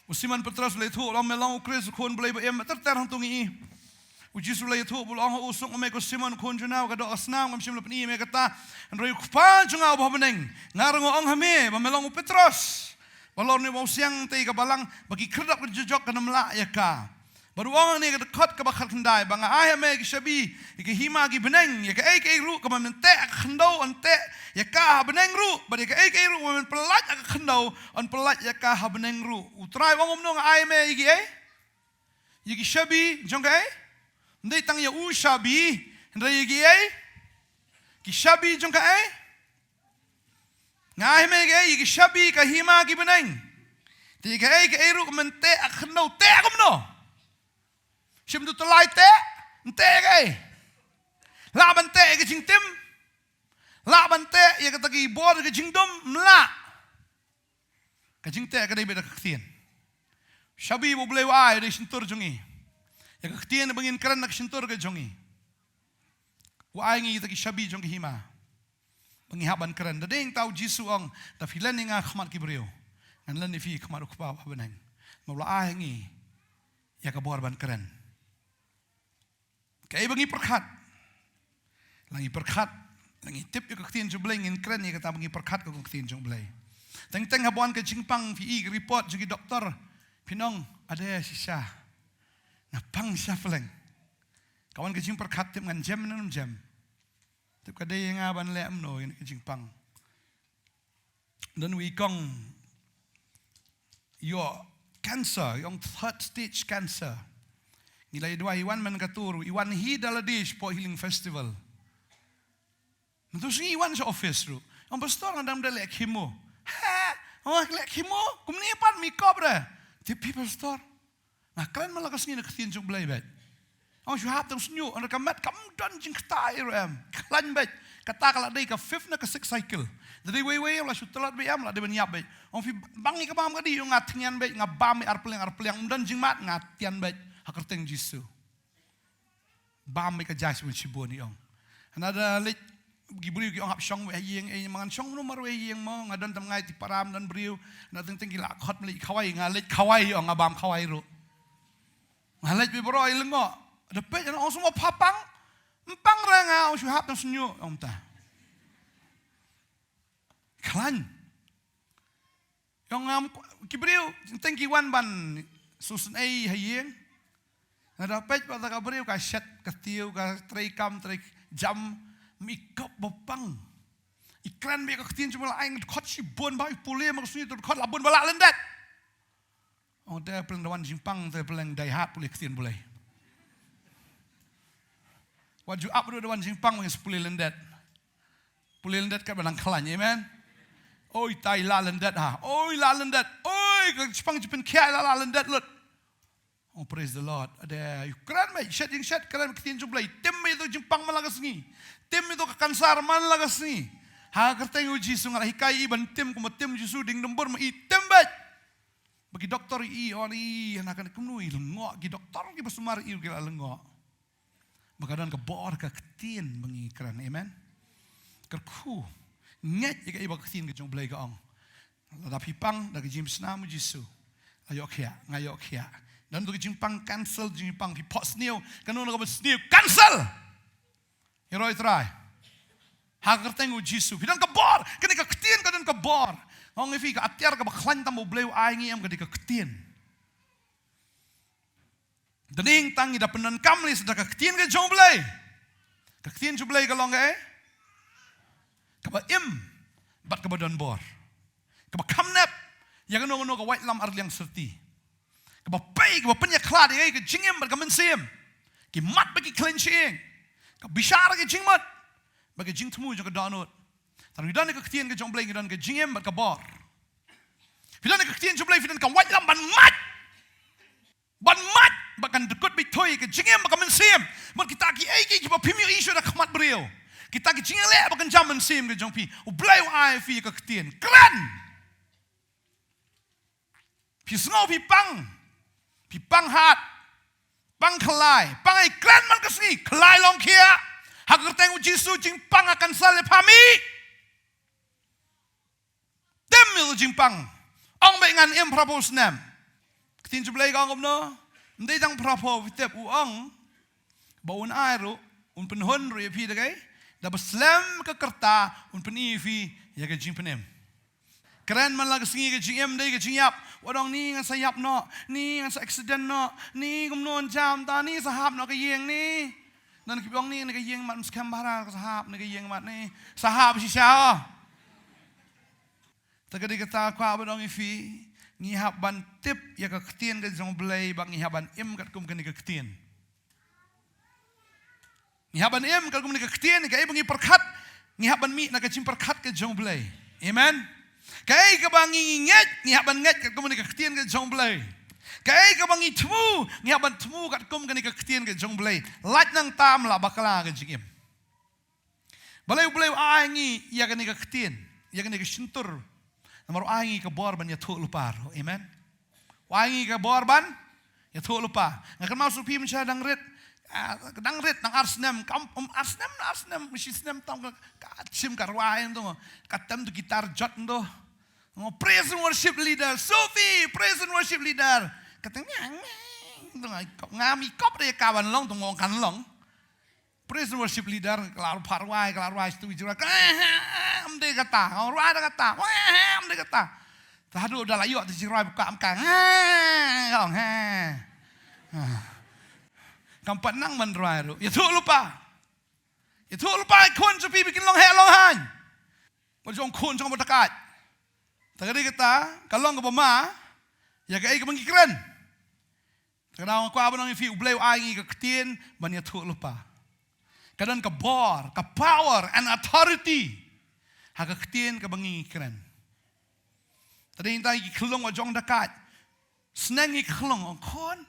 U Simon Petros u la ïathuh, u ong, "Me long u Khrist, u Khun U Blei ba im." Bad ter ter hangto ngi i u Jisu u la ïathuh, u la ong, "Haoid, suk ma me ko Simon, u khun Jona, u ka doh ka snam, ngam shym la pyni ïa me kata. Hynrei u Kpa jong nga uba ha bneng, nga ruh nga ong ha me ba me long u Petros. Ba halor une u bawsiang te ïa ka balang, ba ki khyrdop ka jujok kan ym lah ïa ka." Bad u ong ha kane ka dkhot kaba khatkhyndai, "Ba nga ai ha me ki shabi ïa ka hima ki bneng, ïa kaei kaei ruh kaba men teh ha ka khyndew yn teh ïa ka ha bneng ruh, bad ïa kaei kaei ruh kaba men pyllait ha ka khyndew yn pyllait ïa ka ha bneng ruh." U Trai u ong kumno? "Nga ai ha me ïa kiei? Ïa ki shabi jong kaei?" Ym dei tang ïa u shabi, hynrei ïa kiei? Ki shabi jong kaei? "Nga ai ha me ïa kiei? Ïa ki shabi ka hima ki bneng. Te ïa kaei kaei ruh ka men teh ha ka khyndew." Teh kumno? Shim tu tylli teh, yn teh ïa kaei? Lah ban teh ïa ka jingtim? Lah ban teh ïa kata ki bor ka jingdum? Ym lah. Ka jingteh ka dei beit da ka ktien. Shabi ba U Blei u ai da ka shyntur jong ngi. Ïa ka ktien ba ngin kren na ka shyntur ka jong ngi. U ai ngi ïa ki shabi jong ka hima ba ngi hap ban kren. Da dei ta u Jisu u ong, da phi len ïa nga ha khmat ki briew, ngan len ïa phi ha khmat U Kpa uba ha bneng. Namar u la ai ha ngi ïa ka bor ban kren. Kaei ba ngi pyrkhat? La ngi pyrkhat, la ngi tip ïa ka ktien jong U Blei, ngin kren ïa kata ba ngi pyrkhat ka ktien jong U Blei. Teng teng haba wan ka jingpang, phi i ka report jong ki doktor, phin ong, ade shisha, nga pang shisha pleng. Ka wan ka jingpyrkhat, tip ngan jem ne ngam jem. Tip ka dei ïa nga ban leh kumno ïa ka jingpang. Don uwei u kong ïoh cancer, ïoh third stage cancer. Ngi la ïa duwai, i wan man ka tur, i wan hi da lade shapoh Healing Festival. Mynta u sngi i wan sha office ruh. Ong, pastor, nga dang da leh chemo. Ha? Ong, leh chemo? Kumne pat, me kop re? Tip phi, pastor, nga kren man la ka sngi na ka ktien jong U Blei beit. Ong, shu hap tang shñiuh, ong, ka met kam don jingktai ruh em. Khlaiñ beit. Kata ka la dei ka fifth ne ka sixth cycle. Da dei wei wei, la shu tlot beit em, la dei ban ïap beit. Ong, phi bam ïa ka bam ka dei, ong, nga thngian beit, nga bam ïa ar pliang ar pliang, ym don jingmut, nga tian beit ha ka kyrteng Jisu. Bam ïa ka jaiñ shibun shibun, i ong. Hana da leit ki briew ki ong, hap shong wei ha ïing, eh, ma ngan shong kumno mar wei ha ïing mo, nga don tam ngai ti para, ym don briew. Hana teng teng ki la khot, ma leit khawai, nga leit khawai, i ong, nga bam khawai ruh. Nga leit beit baroh, i lyngngoh. Da peit, hana ong, sngewbha pang. Ym pang re nga, ong, shu hap tang shñiuh, ong, mynta. Khlaiñ. Ïong ngam, ki briew, teng ki wan ban sngewsynei ha ïing. Nga da peit pat ka briew ka shet, ka tiew, ka trei kam, trei jam, me kop ba pang. I kren beit ka ktien jong U Blei, ai nga khot shibun bha, i pule ma ka sngi, to khot la bun ba la lyndet. Ong te pleng da wan jingpang, te pleng dei hat pule ktien U Blei. Wat ju ap ruh da wan jingpang, wan pule lyndet. Pule lyndet katba nang khlaiñ, amen. Oi, tai la lyndet ha. Oi, la lyndet. Oi, ka jingpang jingpynkhiah la, la lyndet lut. Oh, praise the Lord. Ade, u kren beit, shet jingshet, kren ktien jong U Blei. Tim beit ïa ka jingpang man la ka sngi. Tim ïa ka kansar man la ka sngi. Ha ka kyrteng u Jisu nga la hikai i ban tim, kumba tim u Jisu, ding dumbur ma i tim beit. Ba ki doktor i, ong i, hana kane kumno i lyngngoh, ki doktor kiba sumar i ki la lyngngoh. Ba ka don ka bor ka ktien ba ngi kren. Amen. Kyrkhu. Ngeit ïa kaei ba ka ktien ka jong U Blei ka ong. Lada phi pang da ka jingpynsnam u Jisu, la ïoh khiah, nga ïoh khiah. Don to ka jingpang, cancel jingpang, phi phohsniew, kano kano kaba sniew, cancel. Ïaroh ïa U Trai. Ha ka kyrteng u Jisu. Phi don ka bor, kane ka ktien ka don ka bor. Nga ong ïa phi, ka atiar kaba khlaiñ tam ba U Blei u ai ngi em, ka dei ka ktien. Da ning tang ngi da pyndonkam lei sa da ka ktien ka jong U Blei. Ka ktien jong U Blei ka long kaei? Kaba im bad kaba don bor. Kaba kham nep ïa kano kano ka waitlam arliang syrti. Kaba pei, kaba pynïakhlad ïa ka jingim bad ka mynsiem. Ki mat bad ki khlaiñ shyieng. Ka bishar ka jingmut bad ka jingthmu jong ka dohnud. Tang ngi don ka ktien ka jong U Blei, ngi don ka jingim bad ka bor. Phi don ka ktien jong U Blei, phi don ka waitlam ban mad. Ban mad, ba kan dkut beit thui ka jingim bad ka mynsiem. Bad kita kiei kiei kiba phim ïohi shuh da khmat briew. Kita ki jingïaleh ba kan jam mynsiem ka jong phi. U Blei u ai phi ka ktien. Kren. Phi sngew phi pang. Phi pang hat. Pang khlai. Pang ai kren man ka sngi. Khlai long khiah. Ha ka kyrteng u Jisu jingpang ha kan sa leh pha mi. Tim ïa u jingpang. Ong beit ngan im phra phew snem. Ktien jong U Blei ka ong kumno? Ym dei tang phra phew, phi tip u ong ba un ai ruh, un pynhun ruh ïa phi da kaei? Da ba slem ka rta un pyni ïa phi ïa ka jingpynim. Kren man la ka sngi ka jingim dei ka jingïap. Wat ong ni ngan sa ïap noh, ni ngan sa accident noh, ni kumno ngan jam ta, ni sa hap noh ka ïing ni. Don kiba ong ni, ni ka ïing mat, ym skhem bha ka sa hap, ni ka ïing mat ni. Sa hap shisha. Te ka dei kata kwah ban ong ïa phi, ngi hap ban tip ïa ka ktien ka jong U Blei, ba ngi hap ban im katkum kane ka ktien. Ngi hap ban im katkum kane ka ktien, kaei ba ngi pyrkhat, ngi hap ban mih na ka jingpyrkhat ka jong U Blei. Amen. Kaei kaba ngi ngeit, ngi hap ban ngeit katkum kane ka ktien ka jong U Blei. Kaei kaba ngi thmu, ngi hap ban thmu katkum kane ka ktien ka jong U Blei. Lait nangta ym lah bakla ka jingim. Balei U Blei u ai ngi ïa kane ka ktien, ïa kane ka shyntur? Namar u ai ngi ka bor ban ïathuh lypa ruh. Amen. Wai ngi ka bor ban ïathuh lypa. Nga kynmaw shuh phi mynshwa dang rit. Ah, dang rit, dang ar snem, kam, um, ar snem, ar snem, shi snem tam ka, ka shim ka rwai tu. Ka tem tu gitar jot tu. Ngo praise and worship leader, Sophie, praise and worship leader. Kata nga, nga, tu nga, nga mi kop de ka ban long tu ngo kan long. Praise and worship leader, ka la phah rwai, ka la rwai, stu jingrwai, ka, eh, eh, em de kata, oh, rwai da kata, oh, eh, eh, em de kata. Te haduh da la ïoh te jingrwai buka em ka, eh, ong, eh. Ah. Kam pat nang ban rwai ruh. Ïathuh lypa. Ïathuh lypa ïa ki khun jong phi ba kin long heh long haiñ. Wat jong khun jong ba dakaid. Te ka dei kata, ka long kaba ma, ïa kaei kaba ngi kren. Te ka daw nga kwah ban ong ïa phi, U Blei u ai ngi ka ktien ban ïathuh lypa. Ka don ka bor, ka power and authority ha ka ktien kaba ngi kren. Te dei ngi ta ki khyllung wat jong dakaid. Sneng ngi khyllung, ong khun.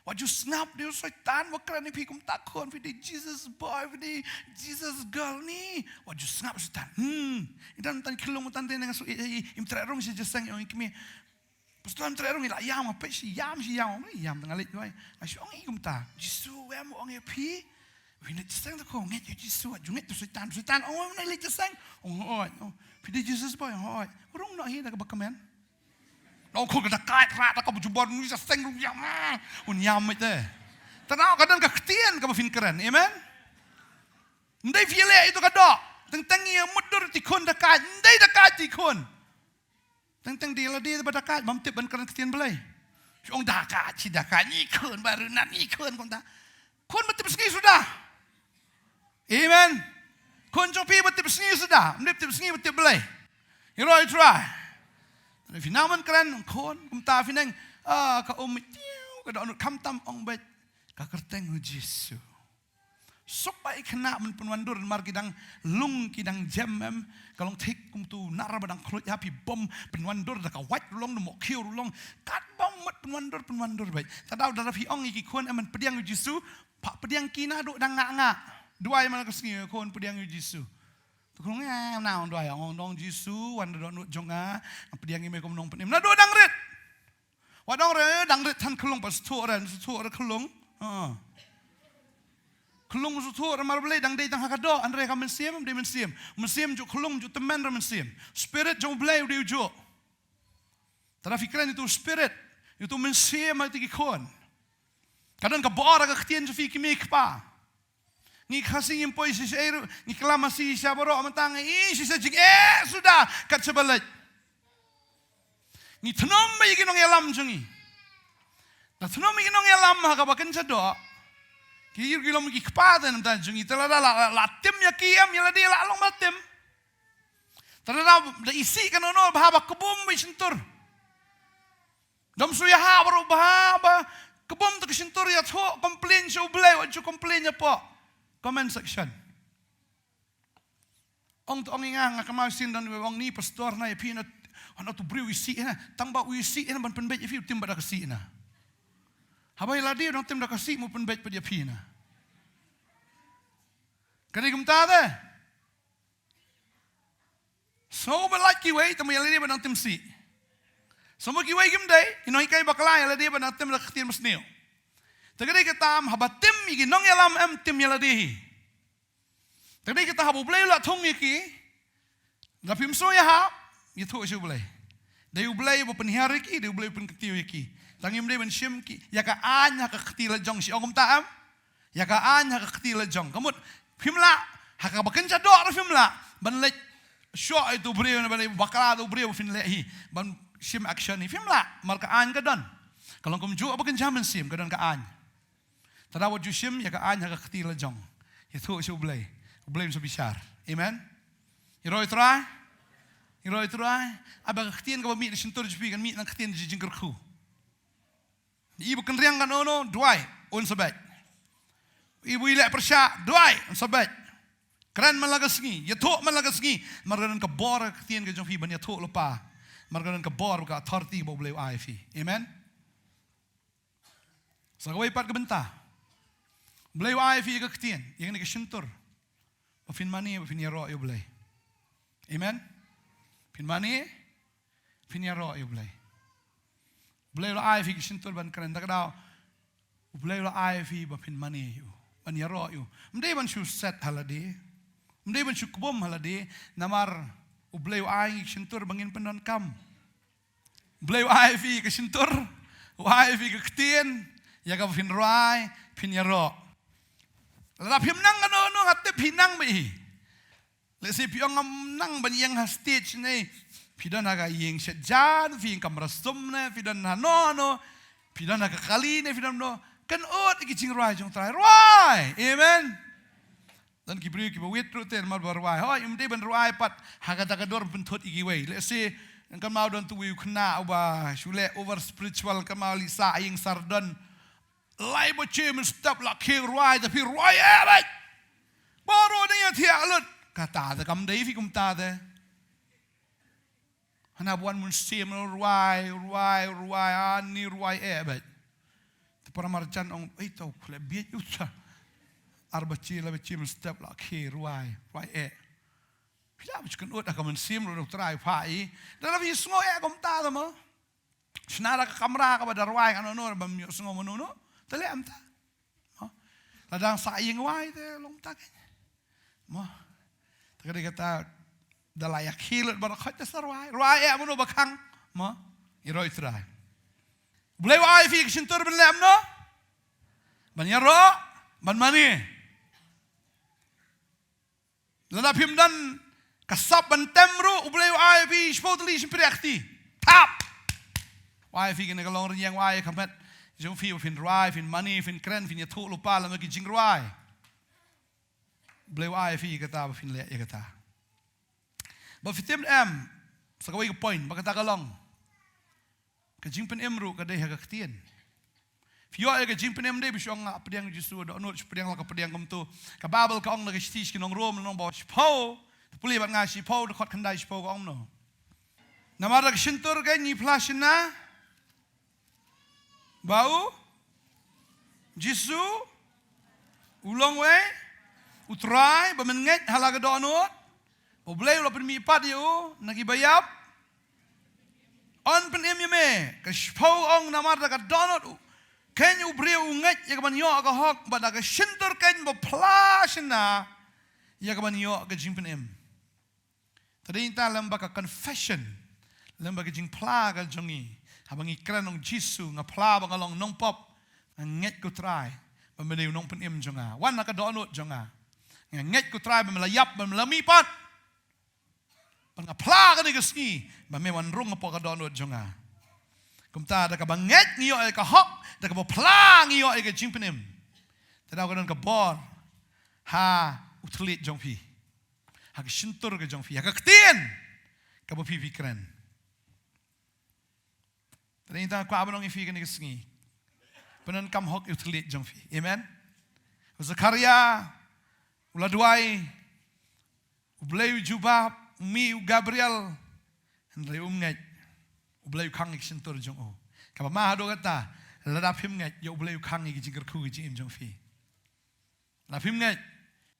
Wat ju sngap de u Soitan ba kren ïa phi kumta khun, phi dei Jesus boy, phi dei Jesus girl ni. Wat ju sngap Soitan. Hmm. Ïa tan tan khyllung tan te nang su, eh, eh, im treh rung shi jeseng ong ïa kmie. Pastor, em treh rung, i la ïam, nga peit shi ïam, shi ïam, ong ïam, tang nga leit duwai. Nga shu ong i kumta. Jisu em ong ïa phi. Phi leit seng ta ko, ngeit ïa Jisu, ju ngeit tu Soitan, Soitan, ong ong leit seng. Ong oi, ong. Phi dei Jesus boy, ong oi. Rung noh hi da kaba kmen. Nong khun ka dakaid rat da kaba jubor ngi seng rung ïam. Un ïam met te. Te nang ka don ka ktien kaba phin kren. Amen. Ndei phi leh ïa tu ka doh. Teng teng ïa mutdur ti khun dakaid, ndei dakaid ti khun. Teng teng dei lade ba dakaid, bym tip ban kren ktien Blei. Ong dakaid, shi dakaid, ngi khun baroh nat, ngi khun kumta. Khun ba tip sngi suda. Amen. Khun jong phi ba tip sngi suda, ym dei tip sngi ba tip Blei. Ïaroh ïa U Trai. Phi nang ban kren khun, kumta phi nang, ah, ka um tiu, ka dohnud khamtam ong beit. Ka kyrteng u Jisu. Suk ba i khynnah ban pynwandur namar ki dang lung ki dang jem em. Ka long thik kum tu nar ba dang khluit ha phi bym pynwandur da ka wait ruh long da mo khiew ruh long. Kat bym mut pynwandur pynwandur beit. Te daw da phi ong ïa ki khun em ban pdiang ïa u Jisu. Phah pdiang ki naduh dang ngah ngah. Duwai man la ka sngi khun pdiang ïa u Jisu. Te khun ngah ngah duwai ong ong Jisu wan da dohnud jong nga. Pdiang ïa me kum nongpynim naduh dang rit. Wat ong re dang rit than khyllung pat shu thuh re, shu thuh re khyllung. Ha. Khyllung shu thuh re mar Blei dang dei tang ha ka doh, hynrei ka mynsiem, dei mynsiem. Mynsiem ju khyllung, ju tymmen re mynsiem. Spirit jong Blei u dei u ju. Te da phi kren ïa tu spirit, ïa tu mynsiem ha ïa tu ki khun. Ka don ka bor ha ka ktien jong phi ki mei ki kpa. Ngi Khasi ngim poi shisha ei ruh, ngi klam Khasi shisha baroh, mynta ngi i shisha jingeh suda kat shaba leit. Ngi thnum beit ïa ki nongïalam jong ngi. Da thnum ïa ki nongïalam ha kaba kynja doh. Ki ïa ki long ki kpa te mynta jong ngi te lada la, la, la tim ïa ki em ïa lade la long ba tim. Te lada da isih kano kano bha ba kbum beit shyntur. Dom shu ïahap baroh bha ba kbum te ka shyntur ïathuh complain sha U Blei wat shu complain hapoh comment section. Ong to ong ïa nga nga kynmaw shisien don ong ni pastor na ïa phi na hana tu briew isih na tang ba u isih na ban pynbeit ïa phi u tim ba da ka sih na. Haba ïa lade u dang tim da ka sih mu pynbeit pat ïa phi na. Ka dei kumta te. Sngewbha lait kiwei te ma ïa lade ba dang tim sih. Sngewbha kiwei kim dei, ki nonghikai bakla ïa lade ba dang tim da ka ktien basniew. Te ka dei kata em haba tim ïa ki nongïalam em tim ïa lade hi. Te ka dei kata haba U Blei u la thung ïa ki. Da phim sngewbha ïahap, ïathuh sha U Blei. Dei U Blei ba pynhiar ïa ki, dei U Blei ba pynkyntiew ïa ki. Tang ngim dei ban shim ki ïa ka aiñ ha ka kti la jong shi ong kumta em. Ïa ka aiñ ha ka kti la jong. Ka mut phim lah ha kaba kynja doh ruh phim lah ban leit shoh ïa utu u briew ne ban leit bakla ïa utu u briew ba phin leh hi ban shim action hi phim lah. Mar ka aiñ ka don. Ka long kumjuh ba kynja mynsiem ka don ka aiñ. Te da wat ju shim ïa ka aiñ ha ka kti la jong. Ïathuh sha U Blei. U Blei un sa bishar. Amen. Ïaroh ïa U Trai. Ïaroh ïa U Trai. Haba ka ktien kaba mih na shyntur jong phi kan mih na ka ktien jingkyrkhu. Iba kynriang kano kano, duwai, un sa beit. Iba ïaleh pyrshah, duwai, un sa beit. Kren man la ka sngi, ïathuh man la ka sngi. Namar ka don ka bor ka ktien ka jong phi ban ïathuh lypa. Namar ka don ka bor ka authority ba U Blei u ai ïa phi. Amen. Sa kawei pat ka bynta. U Blei u ai ïa phi ka ktien, ïa kane ka shyntur. Ba phin mane, ba phin ïaroh ïa U Blei. Amen. Phin mane, phin ïaroh ïa U Blei. Blei u la ai ïa phi ka shyntur ban kren, da ka daw U Blei u la ai ïa phi ba phin mane ïa u, ban ïaroh ïa u. Ym dei ban shu set ha lade, ym dei ban shu kbum ha lade. Namar U Blei u ai ngi ka shyntur ba ngin pyndonkam. U Blei u ai ïa phi ka shyntur, u ai ïa phi ka ktien, ïa kaba phin rwai, phin ïaroh. Lada phim nang kano kano, nga tip phi nang bha hi. Lehse phi ong ngam nang ban ïeng ha stage ne, phi don ha ka ïing shet jan, phi ïeng kamra sum ne, phi don hano hano, phi don ha ka kali ne, phi don hano. Kynnoh ïa ki jingrwai jong U Trai, rwai. Amen. Don ki briew kiba wit ruh te namar ba rwai. Hooid, ym dei ban rwai pat ha kata ka dur ban pynthut ïa kiwei. Lehse kynmaw don tu uwei u khynnah uba shu leh over spiritual, kynmaw leit sah ha ïing sardon. Lai baje mynstep la khie rwai, te phi rwai eh beit. Baroh ne ïa thiah lut. Kata te kam dei phi kumta te. Hana ba wan mynsiem rwai, rwai, rwai, ani rwai eh beit. Te para marjan ong, "Ei, to u khleh bieit uta." Ar baje, lai baje mynstep la khie rwai, rwai eh. Phi lah ba shu kynnoh da ka mynsiem ruh U Trai pha i. Da la phi sngew eh kumta te mo. Shna da ka kamra kaba da rwai kano kano, bym ïohsngew mano mano. Te leh kumta. Mo. Lada sah ïing wai te long kumta kein. Mo. Te ka dei kata da la ïa khie lut baroh khoit te sa rwai. Rwai eh mano ba khang. Mo. Ïaroh U Trai. U Blei u ai ïa phi ka shyntur ban leh kumno? Ban ïaroh, ban mane. Lada phim don ka sap ban tem ruh, U Blei u ai ïa phi shiphew tylli shympriahkti. Thap! U ai ïa phi kane ka longrynïeng, u ai ïa ka met jong phi ba phin rwai, phin mane, phin kren, phin ïathuh lypa lem bad ki jingrwai. U Blei u ai ïa phi kata ba phin leh ïa kata. Ba phi tip em, sa kawei ka point, ba kata ka long. Ka jingpynim ruh ka dei ha ka ktien. Phi ïoh ïa ka jingpynim, dei ba shu ong nga pdiang Jisu, dohnud shu pdiang la ka pdiang kumto. Ka Baibl ka ong na ka shithi sha ki nong Rom, nong ba shiphew, te pule bad nga shiphew, dkhot khyndai shiphew ka ong kumno. Namar da ka shyntur kein ngi phla shynna ba U Jisu u long uwei U Trai, ba men ngeit ha la ka dohnud ba U Blei u la pynmihpat ïa u na kiba ïap, yn pynim ïa me. Ka shiphew ong namar da ka dohnud u kein u briew u ngeit ïa kaban ïoh ka hok, bad da ka shyntur kein ba phla shynna ïa kaban ïoh ka jingpynim. Te dei nta lem bad ka confession, lem bad ka jingphla ka jong ngi. Haba ngi kren ong Jisu, nga phla ba nga long nongpop, nga ngeit ko Trai ba me dei u nongpynim jong nga. Wan na ka dohnud jong nga. Nga ngeit ko Trai ba me la ïap, ba me la mihpat. Bad nga phla kane ka sngi ba me wan rung hapoh ka dohnud jong nga. Kumta da kaba ngeit ngi ïoh ïa ka hok, da kaba phla ngi ïoh ïa ka jingpynim. Te daw ka don ka bor ha u thylliej jong phi, ha ka shyntur ka jong phi, ha ka ktien kaba phi phi kren. Te dei nta kwah ban ong ïa phi kane ka sngi, pyndonkam hok ïa u thylliej jong phi. Amen. U Zakaria u la duwai, U Blei u jubab, u mih u Gabriel, hynrei um ngeit. U Blei u khang ïa ka shyntur jong u. Kaba ma haduh katta, lada phim ngeit, ïoh U Blei u khang ïa ka jingkyrkhu ka jingim jong phi. Lada phim ngeit,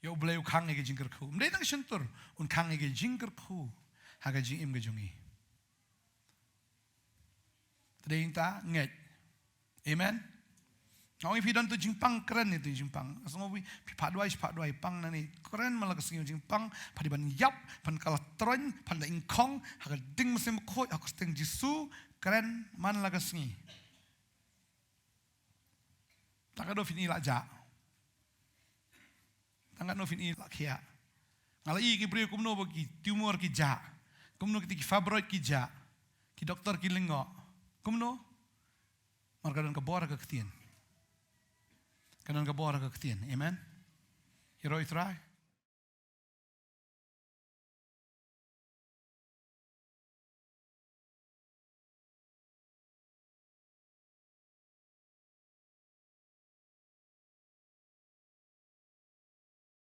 ïoh U Blei u khang ïa ka jingkyrkhu. Ym dei tang shyntur, un khang ïa ka jingkyrkhu ha ka jingim ka jong ngi. Te dei nta ngeit. Amen. Nga ong ïa phi don tu jingpang, kren ïa tu jingpang. Nga sngew phi, phi phah duwai, phi phah duwai, pang nangne. Kren man la ka sngi jingpang, pha dei ban ïap, phan kylla troiñ, phan da ingkhong ha ka ding Mynsiem Bakhuid, ha ka kyrteng Jisu, kren man la ka sngi. Tang katno phin ïoh la jah. Tang katno phin ïoh la khiah. Nga la ïohi ki briew kumno ba ki tumor ki jah. Kumno kiti ki fibroid ki jah. Ki doktor ki lyngngoh. Kumno? Namar ka don ka bor ha ka ktien. Ka don ka bor ha ka ktien. Amen. Ïaroh ïa u Trai.